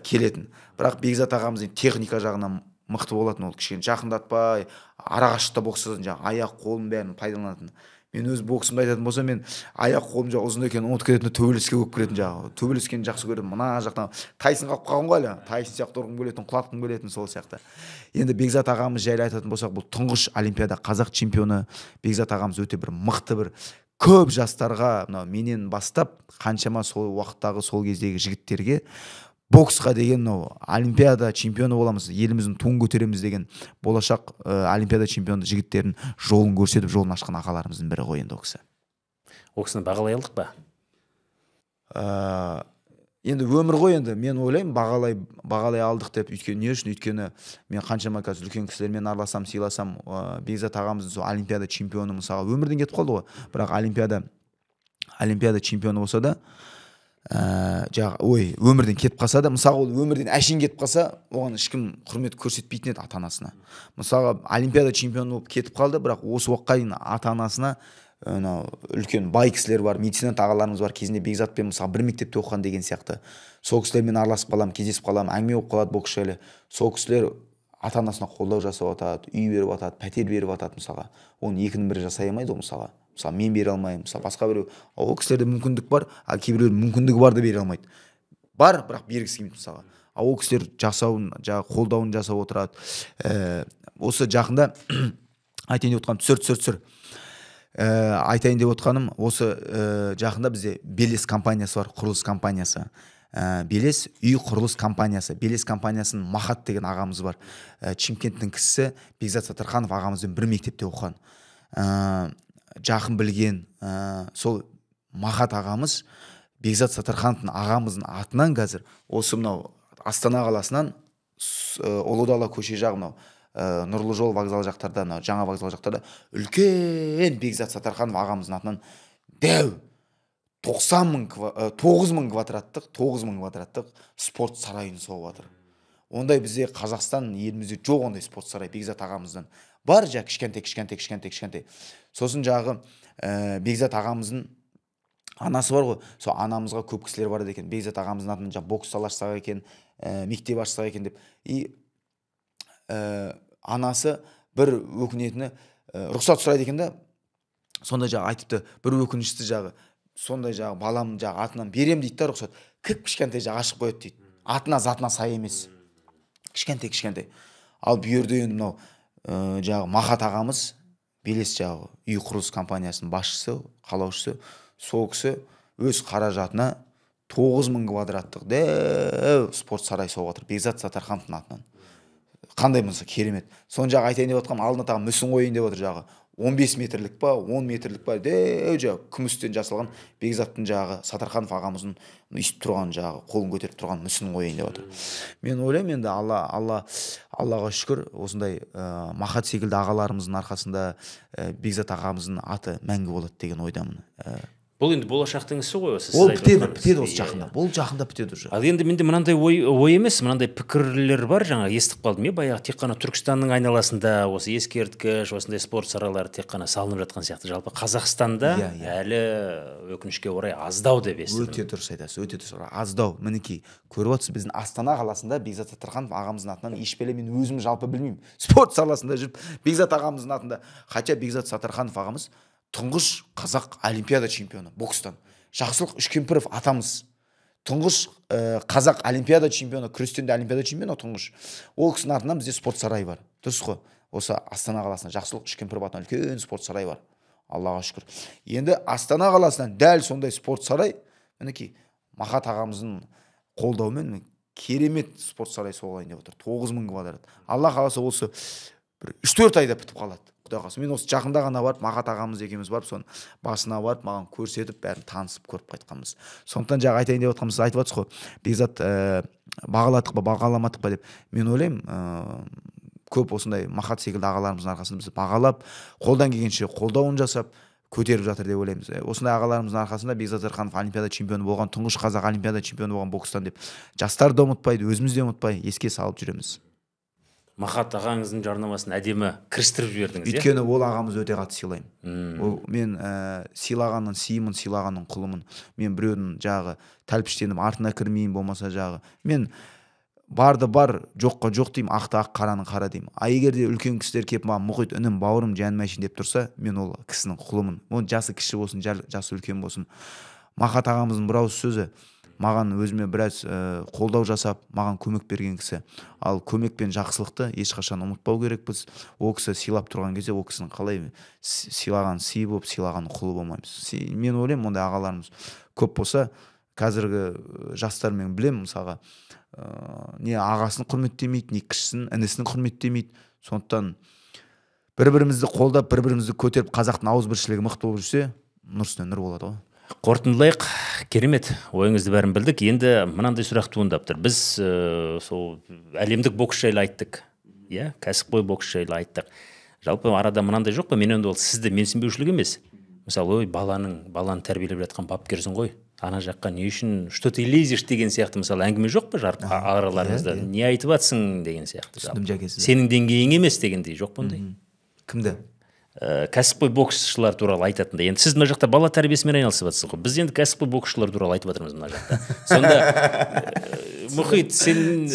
Speaker 1: келетін. Бірақ Бекзат ағамыз техника жағынан мықты болатын, ол кішкене жақындатпай, арақашықтықта бокстасатын, жаңағы аяқ қолын бәрін пайдаланатын. Мен өз боксымды айтатын болсам, мен аяқ қолым жаңағы ұзын екенін ұмытып кететін, төбелеске көп кіретін, жаңағы төбелескенді жақсы көремін. Мына жақтан Тайсон қалып қалған ғой әлі, Тайсон сияқты ұрғым келетін, құлатқым келетін, сол сияқты. Енді Бекзат ағамыз жайлы айтатын болсақ, бұл тұңғыш олимпиада қазақ чемпионы. Бекзат ағамыз өте бір мықты, бір көп жастарға, мынау менен бастап қаншама сол уақыттағы сол кездегі жігіттерге боксқа деген мынау олимпиада чемпионы боламыз, еліміздің туын көтереміз деген болашақ олимпиада чемпионы жігіттердің жолын көрсетіп, жолын ашқан ағаларымыздың бірі ғой енді ол кісі.
Speaker 2: Ол кісіні бағалай алдық па?
Speaker 1: Енді өмір ғой енді, мен ойлаймын бағалай алдық деп. Өйткені не үшін? Өйткені мен қаншама қазір үлкен кісілермен араласам, сыйласам, Бекзат ағамыздың сол олимпиада чемпионы мысалға өмірден кетіп қалды ғой. Бірақ олимпиада чемпионы болса да, ой, өмірден кетіп қалса да, мысалға ол өмірден әшейін кетіп қалса, оған ешкім құрмет көрсетпейтін еді ата-анасына. Мысалға олимпиада чемпионы болып кетіп қалды, бірақ осы уақытқа дейін ата-анасына мынау үлкен бай кісілер бар, меценат ағаларымыз бар, кезінде Бекзатпен мысалы бір мектепте оқыған деген сияқты. Сол кісілермен араласып қаламын, кездесіп қаламын, әңгіме болып қалады бокс жайлы. Сол кісілер ата-анасына қолдау жасап жатады, үй беріп жатады, пәтер беріп жатады мысалға. Оның екінің бірі жасай алмайды ғой мысалға. Мысалы мен бере алмаймын, мысалы басқа біреу. Ол кісілерде мүмкіндік бар, а кейбіреулер мүмкіндігі бар да бере алмайды. Бар, бірақ бергісі келмейді мысалға. А ол кісілер жасауын, жаңағы қолдауын жасап отырады. Осы жақында айтайын деп отқаным, түсір. Айтайын деп отқаным, осы жақында бізде Белес компаниясы бар, құрылыс компаниясы. Белес үй құрылыс компаниясы. Белес компаниясының Махат деген ағамыз бар. Чимкенттің кісісі, Бекзат Саттарханов ағамызбен бір мектепте оқыған. Жақын білген, сол Махат ағамыз Бекзат Саттархановтың ағамыздың атынан қазір осы мынау Астана қаласынан Ұлы Дала көше жағы мынау Нұрлы жол вокзал жақтарда, мынау жаңа вокзал жақтарда үлкен Бекзат Саттарханов ағамыздың атынан дәу 9 мың квадраттық, 9 мың квадраттық спорт сарайын соғып жатыр. Ондай бізде Қазақстан елімізде жоқ ондай спорт сарай Бекзат ағамыздан. Бар жа кішкентай, кішкентай, кішкентай, кішкентай. Сосын жағы Бекзат ағамыздың анасы бар ғой, сол анамызға көп кісілер барады екен. Бекзат ағамыздың атынан жаңа бокс зал ашсақ екен, мектеп ашсақ екен деп. И анасы бір өкінетіні, рұқсат сұрайды екен да, сонда жағы айтыпты, бір өкініштісі жағы, сондай жағы баламның жағы атынан берем дейді да рұқсат. Кіп кішкентай жағы ашып қояды дейді. Атына затына сай емес. Кішкентай кішкентай. Ал бұл жерде енді мынау жағы Махат ағамыз, Белес жағы үй құрылыс компаниясының басшысы, қалаушысы, сол кісі өз қаражатына 9 мың квадраттық дәу спорт сарай соғып жатыр Бекзат Саттархановтың атынан. Қандай болса керемет. Соны жағы айтайын деп отқаным, алдына тағы мүсін қояйын деп отыр жағы. 15 метрлік па, 10 метрлік па, дәу жағы күмістен жасалған Бекзаттың жағы Саттарханов ағамыздың өйстіп тұрған жағы, қолын көтеріп тұрған мүсін қояйын деп отыр. Мен ойлаймын енді Аллаға шүкір, осындай Махат секілді ағаларымыздың арқасында Бекзат ағамыздың аты мәңгі болады деген ойдамын.
Speaker 2: Бұл енді болашақтың ісі ғой осы.
Speaker 1: Ол бітеді, бітеді осы жақында. Бұл жақында бітеді уже.
Speaker 2: Ал енді менде мынандай ой емес, мынандай пікірлер бар, жаңа естіп қалдым, иә, баяғы тек қана Түркістанның айналасында осы ескерткіш, осындай спорт сарайлары тек қана салынып жатқан сияқты. Жалпы Қазақстанда
Speaker 1: иә, иә.
Speaker 2: әлі өкінішке орай аздау деп естідім.
Speaker 1: Өте дұрыс айтасыз, өте дұрыс. Аздау. Мінекей, көріп отырсыз, біздің Астана қаласында Бекзат Саттарханов ағамыздың атынан еш бәле мен өзім жалпы білмеймін. Спорт саласында жүріп Бекзат ағамыздың атында, хотя Бекзат Саттарханов ағамыз тұңғыш қазақ олимпиада чемпионы бокстан. Жақсылық Үшкемпіров атамыз, тұңғыш қазақ олимпиада чемпионы, күрестен де олимпиада чемпионы тұңғыш. Ол кісінің атынан бізде спорт сарайы бар, дұрыс қой? Осы Астана қаласында Жақсылық Үшкемпіров атынан үлкен спорт сарайы бар, Аллаға шүкір. Енді Астана қаласынан дәл сондай спорт сарай, мінекей, Махат ағамыздың қолдауымен керемет спорт сарай соғылайын деп отыр, 9000 квадрат. Алла қаласа, осы бір 3-4 айда бітіп қалады, құдай қаласа. Мен осы жақында ғана барып, Махат ағамыз екеуміз барып, соның басына барып, маған көрсетіп, бәрін танысып көріп қайтқанбыз. Сондықтан жаңа айтайын деп жатқанымыз, айтып жатсыз ғой, Бекзат, бағаладық па, бағаламадық па деп. Мен ойлаймын, көп осындай Махат секілді ағаларымыздың арқасында біз бағалап, қолдан келгенше қолдауын жасап, көтеріп жатыр деп ойлаймыз. Осындай ағаларымыздың арқасында Бекзат Саттарханов олимпиада чемпионы болған, тұңғыш қазақ олимпиада чемпионы болған бокстан деп жастар да ұмытпайды, өзіміз де ұмытпай, еске салып жүреміз.
Speaker 2: Махат ағаңыздың жарнамасын әдемі кірістіріп жібердіңіз, иә?
Speaker 1: Өйткені ол ағамызды өте қатты сыйлаймын. Ол мен сыйлағанның сыйымын, сыйлағанның құлымын. Мен біреудің жағы тәлпіштеніп артына кірмеймін, болмаса жағы. Мен барды бар, жоққа жоқ деймін, ақты ақ, қараны қара деймін. А егер де үлкен кісілер келіп маған Мұхит інім, бауырым, жаным әшейін деп тұрса, мен ол кісінің құлымын. Оның жасы кіші болсын, жасы үлкен болсын. Махат ағамыздың бір ауыз сөзі маған өзіме біраз қолдау жасап, маған көмек берген кісі. Ал көмек пен жақсылықты ешқашан ұмытпау керекпіз. Ол кісі сыйлап тұрған кезде, ол кісінің қалай сыйлаған сый болып, сыйлаған құлы болмаймыз. Мен ойлаймын, ондай ағаларымыз көп болса, қазіргі жастар мен білемін, мысалға, не ағасын құрметтемейді, не кішісін, інісін құрметтемейді. Сондықтан бір-бірімізді қолдап, бір-бірімізді көтеріп, қазақтың ауызбіршілігі мықты болып жүрсе, нұр үстіне нұр болады ғой.
Speaker 2: Қорытындылайық, керемет, ойыңызды бәрін білдік. Енді мынандай сұрақ туындап тұр. Біз сол әлемдік бокс жайлы айттық, иә, кәсіпқой бокс жайлы айттық. Жалпы арада мынандай жоқ па? Мен енді ол сізді менсінбеушілік емес. Мысалы, ой, баланы тәрбиелеп жатқан бапкерсің ғой, ана жаққа не үшін, что ты лезешь деген сияқты, мысалы, әңгіме жоқ па араларыңызда? Не айтып жатсың деген сияқты.
Speaker 1: Түсіндім, жәке, сізді.
Speaker 2: Сенің деңгейің емес дегендей жоқ па ондай?
Speaker 1: Кімді?
Speaker 2: Кәсіпқой боксшылар туралы айтатындай. Енді сіз мына жақта бала тәрбиесімен айналысып жатсыз ғой. Біз енді кәсіпқой боксшылар туралы айтып жатырмыз мына жақта. Сонда Мұхит, сен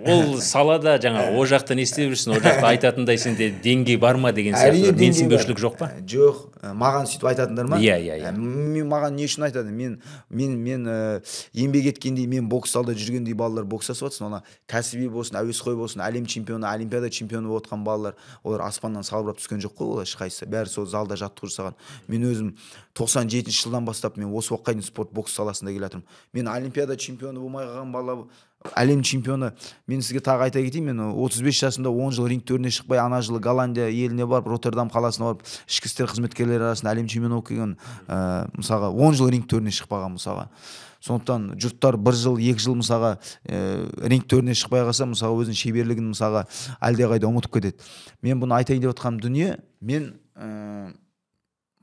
Speaker 2: ол салада жаңа о жақта не істеп жүрсің, о жақта айтатындай сенде деңгей бар ма деген сияқты менсінбеушілік жоқ па?
Speaker 1: Жоқ, маған сөйтіп айтатындар ма?
Speaker 2: Иә, иә, иә.
Speaker 1: Маған не үшін айтады? Мен еңбек еткендей, мен бокс залда жүргендей балалар бокстасып жатсын, ана кәсіби болсын, әуесқой болсын, әлем чемпионы, олимпиада чемпионы болып жатқан балалар, олар аспаннан салбырап түскен жоқ қой, олар ешқайсысы. Бәрі сол залда жаттығу жасаған. Мен өзім 97 жылдан бастап мен осы уақытқа дейін спорт бокс саласында келе жатырмын. Мен олимпиада чемпионы болмай қалған бала, әлем чемпионы. Мен сізге тағы айта кетейін, мен 35 жасымда 10 жыл ринг төріне шықпай, ана жылы Голландия еліне барып, Роттердам қаласына барып, ішкі істер қызметкерлері арасында әлем чемпионы болып келген, мысалға 10 жыл ринг төріне шықпаған мысалға. Сондықтан жұрттар бір жыл, 2 жыл мысалға ринг төріне шықпай қалса, мысалға өзінің шеберлігін мысалға әлдеқайда ұмытып кетеді. Мен бұны айтайын деп отқан дүние, мен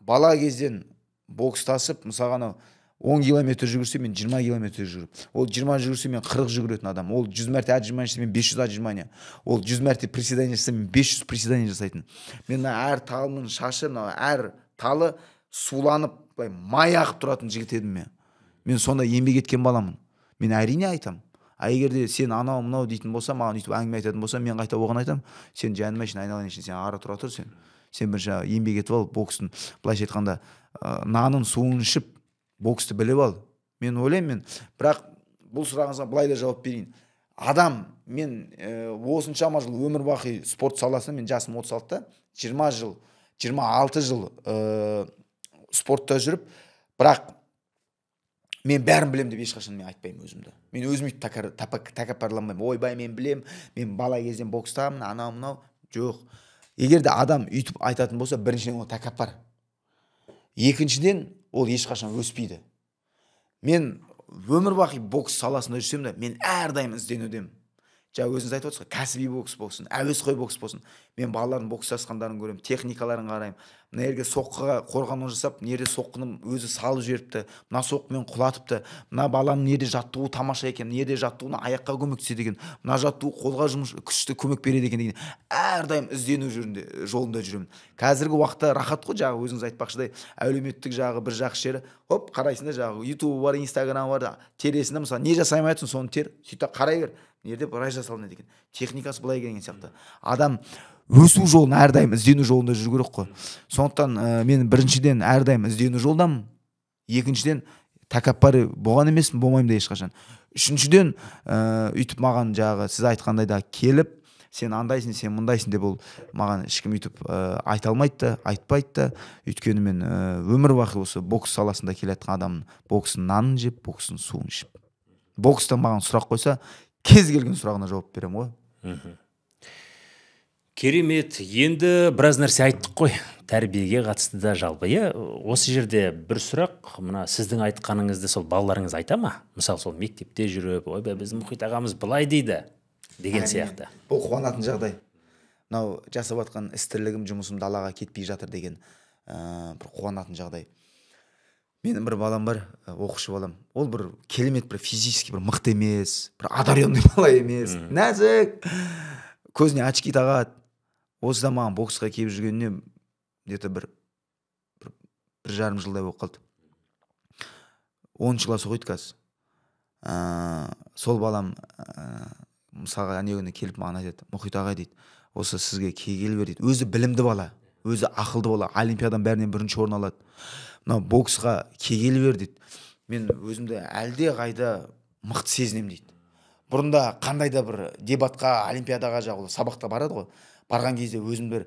Speaker 1: бала кезден бокстасып, мысалға анау 10 километр жүгірсе, мен 20 километр жүгіріп, ол 20 жүгірсе, мен 40 жүгіретін адам, ол 100 мәрте отжимание жасаса, мен 500 отжимание, ол 100 мәрте приседание жасаса, мен 500 приседание жасайтын. Мен мына әр талымның шашы, мына әр талы суланып, былай май ағып тұратын жігіт едім мен. Мен сонда еңбек еткен баламын. Мен әрине айтам. А егер де сен анау мынау дейтін болса, маған өйтіп әңгіме айтатын болса, мен қайта оған айтам. Сен жаным үшін, айналайын үшін, сен ары тұра тұр сен. Сен бірінші еңбек етіп ал, бокстың, былайша айтқанда, нанын суын ішіп, боксты біліп ал. Мен ойлаймын, мен, бірақ бұл сұрағыңызға былай да жауап берейін. Адам, мен осыншама жыл өмір бақи спорт саласында, мен жасым 36-та, 20 жыл, 26 жыл спортта жүріп, бірақ мен бәрін білем деп ешқашан мен айтпаймын өзімді. Мен өзім өйтіп тәкаппарланбаймын. Ойбай, мен білем, мен бала кезден бокстамын, анау мынау. Жоқ. Егер де адам өйтіп айтатын болса, біріншіден ол тәкаппар. Екіншіден ол ешқашан өспейді. Мен өмір бақи бокс саласында жүрсем де, мен әрдайым ізденудемін. Жаңа өзіңіз айтып отырсыз ғой, кәсіби бокс болсын, әуесқой бокс болсын. Мен балалардың бокстасқандарын көремін, техникаларын қараймын. Мына жерге соққыға қорғану жасап, мына жерде соққыны өзі салып жіберіпті, мына соққымен құлатыпты, мына баланың мына жерде жаттығуы тамаша екен, мына жерде жаттығуына аяққа көмектеседі екен, мына жаттығу қолға жұмыс күшті көмек береді екен деген. Әрдайым іздену жолында жүремін. Қазіргі уақытта рахат қой, жаңа өзіңіз айтпақшыдай, әлеуметтік жағы бір жақсы жері, хоп, қарайсың да, жаңағы YouTube бар, Instagram бар, тересің да, мысалы, не жасай алмайсың, соны тер, сөйтіп қарай бер. Мына жерде былай жасалынады екен, техникасы былай деген сияқты. Адам өсу жолын әрдайым іздену жолында жүру керек қой. Сондықтан мен біріншіден әрдайым іздену жолдамын. Екіншіден, тәкаппар болған емеспін, болмаймын да ешқашан. Үшіншіден, өйтіп маған жағы сіз айтқандай да келіп, сен андайсың, сен мұндайсың деп ол маған ешкім өйтіп айта алмайды да, айтпайды да. Өйткені мен өмір бақи осы бокс саласында келе жатқан адаммын. Бокстың нанын жеп, бокстың суын ішіп. Бокстан маған сұрақ қойса, кез келген сұрағына жауап беремін ғой.
Speaker 2: Керемет. Енді біраз нәрсе айттық қой тәрбиеге қатысты да жалпы, иә. Осы жерде бір сұрақ, мына сіздің айтқаныңызды сол балаларыңыз айта ма? Мысалы, сол мектепте жүріп, ойбай, біздің Мұхит ағамыз былай дейді деген сияқты.
Speaker 1: Бұл қуанатын жағдай. Мынау жасап жатқан іс тірлігім, жұмысым далаға кетпей жатыр деген бір қуанатын жағдай. Менің бір балам бар, оқушы балам. Ол бір керемет, бір физически бір мықты емес, бір одаренный бала емес. Нәзік, көзіне очки тағады. Осыдан маған боксқа келіп жүргеніне где-то бір 1,5 жылдай болып қалды. 10 класс оқиды қазір. Сол балам мысалға әне күні келіп маған айтады, Мұхит ағай дейді, осы сізге келгелі бер дейді. Өзі білімді бала, өзі ақылды бала, олимпиаданың бәрінен бірінші орын алады. Мынау боксқа келгелі бер дейді. Мен өзімді әлде қайда мықты сезінемін дейді. Бұрында қандай да бір дебатқа, олимпиадаға жағы сабақта барады ғой. Барған кезде өзім бір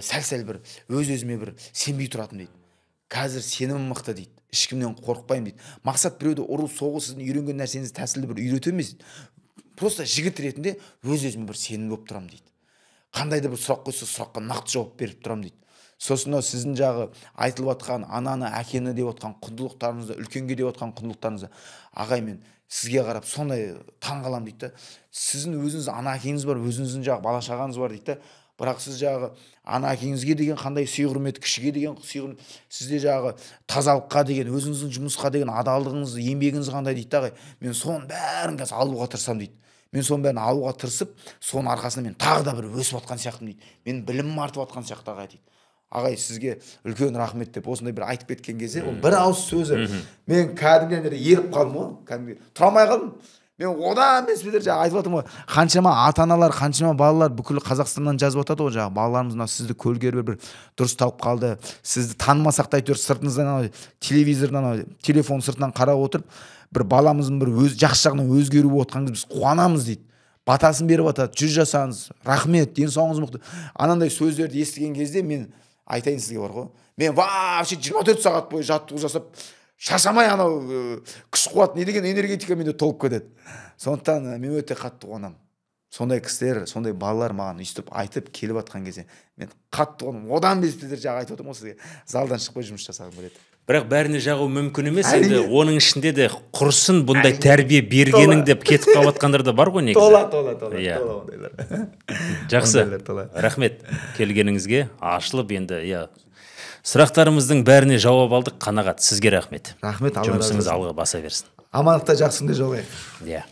Speaker 1: сәл-сәл бір өз-өзіме бір сенбей тұратын дейді. Қазір сенімім мықты дейді. Ешкімнен қорықпаймын дейді. Мақсат біреуді ұру, соғу сіздің үйренген нәрсеңіз тәсілді бір үйрету емес дейді. Просто жігіт ретінде өз-өзіме бір сенімді болып тұрамын дейді. Қандай да бір сұрақ қойса, сұраққа нақты жауап беріп тұрамын дейді. Сосын сіздің жағы айтылып жатқан ананы, әкені деп отқан құндылықтарыңызды, үлкенге деп отқан құндылықтарыңызды, ағай, мен сізге қарап сондай таң қаламын дейді. Сіздің өзіңіз ана әкеңіз бар, өзіңіздің жағы бала шағаңыз бар дейді. Бірақ сіз жағы ана әкеңізге деген қандай сый құрмет, кішіге деген сый құрмет, сізде жағы тазалыққа деген, өзіңіздің жұмысқа деген адалдығыңыз, еңбегіңіз қандай дейді ағай. Мен соның бәрін қазір алуға тырысамын дейді. Мен соның бәрін алуға тырысып, соның арқасында мен тағы да бір өсіп жатқан сияқтымын дейді. Менің білімім артып жатқан сияқты ағай дейді. Ағай, сізге үлкен рахмет деп осындай бір айтып кеткен кезде, ол бір ауыз сөзі, мен кәдімгідей еріп қалдым ғой, кәдімгідей тұра алмай қалдым. Мен одан бес бетер жаңа айтып жатырмын ғой, қаншама ата-аналар, қаншама балалар бүкіл Қазақстаннан жазып жатады ғой, жаңағы балаларымыз мына сізді көлгер бір дұрыс тауып қалды, сізді танымасақ та әйтеуір сыртыңыздан анау телевизордан анау телефон сыртынан қарап отырып, бір баламыздың бір өз жақсы жағынан өзгеруі болып жатқан кезде біз қуанамыз дейді. Батасын беріп жатады, 100 жасаңыз, рахмет, денсаулығыңыз мықты. Анандай сөздерді естіген кезде мен айтайын сізге бар ғой, мен вообще 24 сағат бойы жаттығу жасап, шаршамай анау күш қуат не деген энергетика менде толып кетеді. Сондықтан мен өте қатты қуанамын. Сондай кісілер, сондай балалар маған өйстіп айтып келіп жатқан кезде мен қатты қуанамын. Одан бес бетер жаңа айтып отырмын ғой сізге, залдан шықпай жұмыс жасағым келеді.
Speaker 2: Бірақ бәріне жағу мүмкін емес енді, оның ішінде де құрсын бұндай тәрбие бергенің деп кетіп қалып жатқандар да бар ғой негізі.
Speaker 1: Тола, тола, тола, тола ондайлар.
Speaker 2: Жақсы, рахмет келгеніңізге, ашылып енді, иә. Сұрақтарымыздың бәріне жауап алдық, қанағат. Сізге рахмет.
Speaker 1: Рахмет, Алла разы болсын.
Speaker 2: Жұмысыңыз алға баса берсін.
Speaker 1: Амандықта жақсы күнде жолығайық.
Speaker 2: Иә.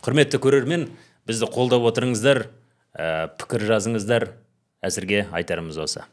Speaker 2: Құрметті көрермен, бізді қолдап отырыңыздар, пікір жазыңыздар. Әзірге айтарымыз осы.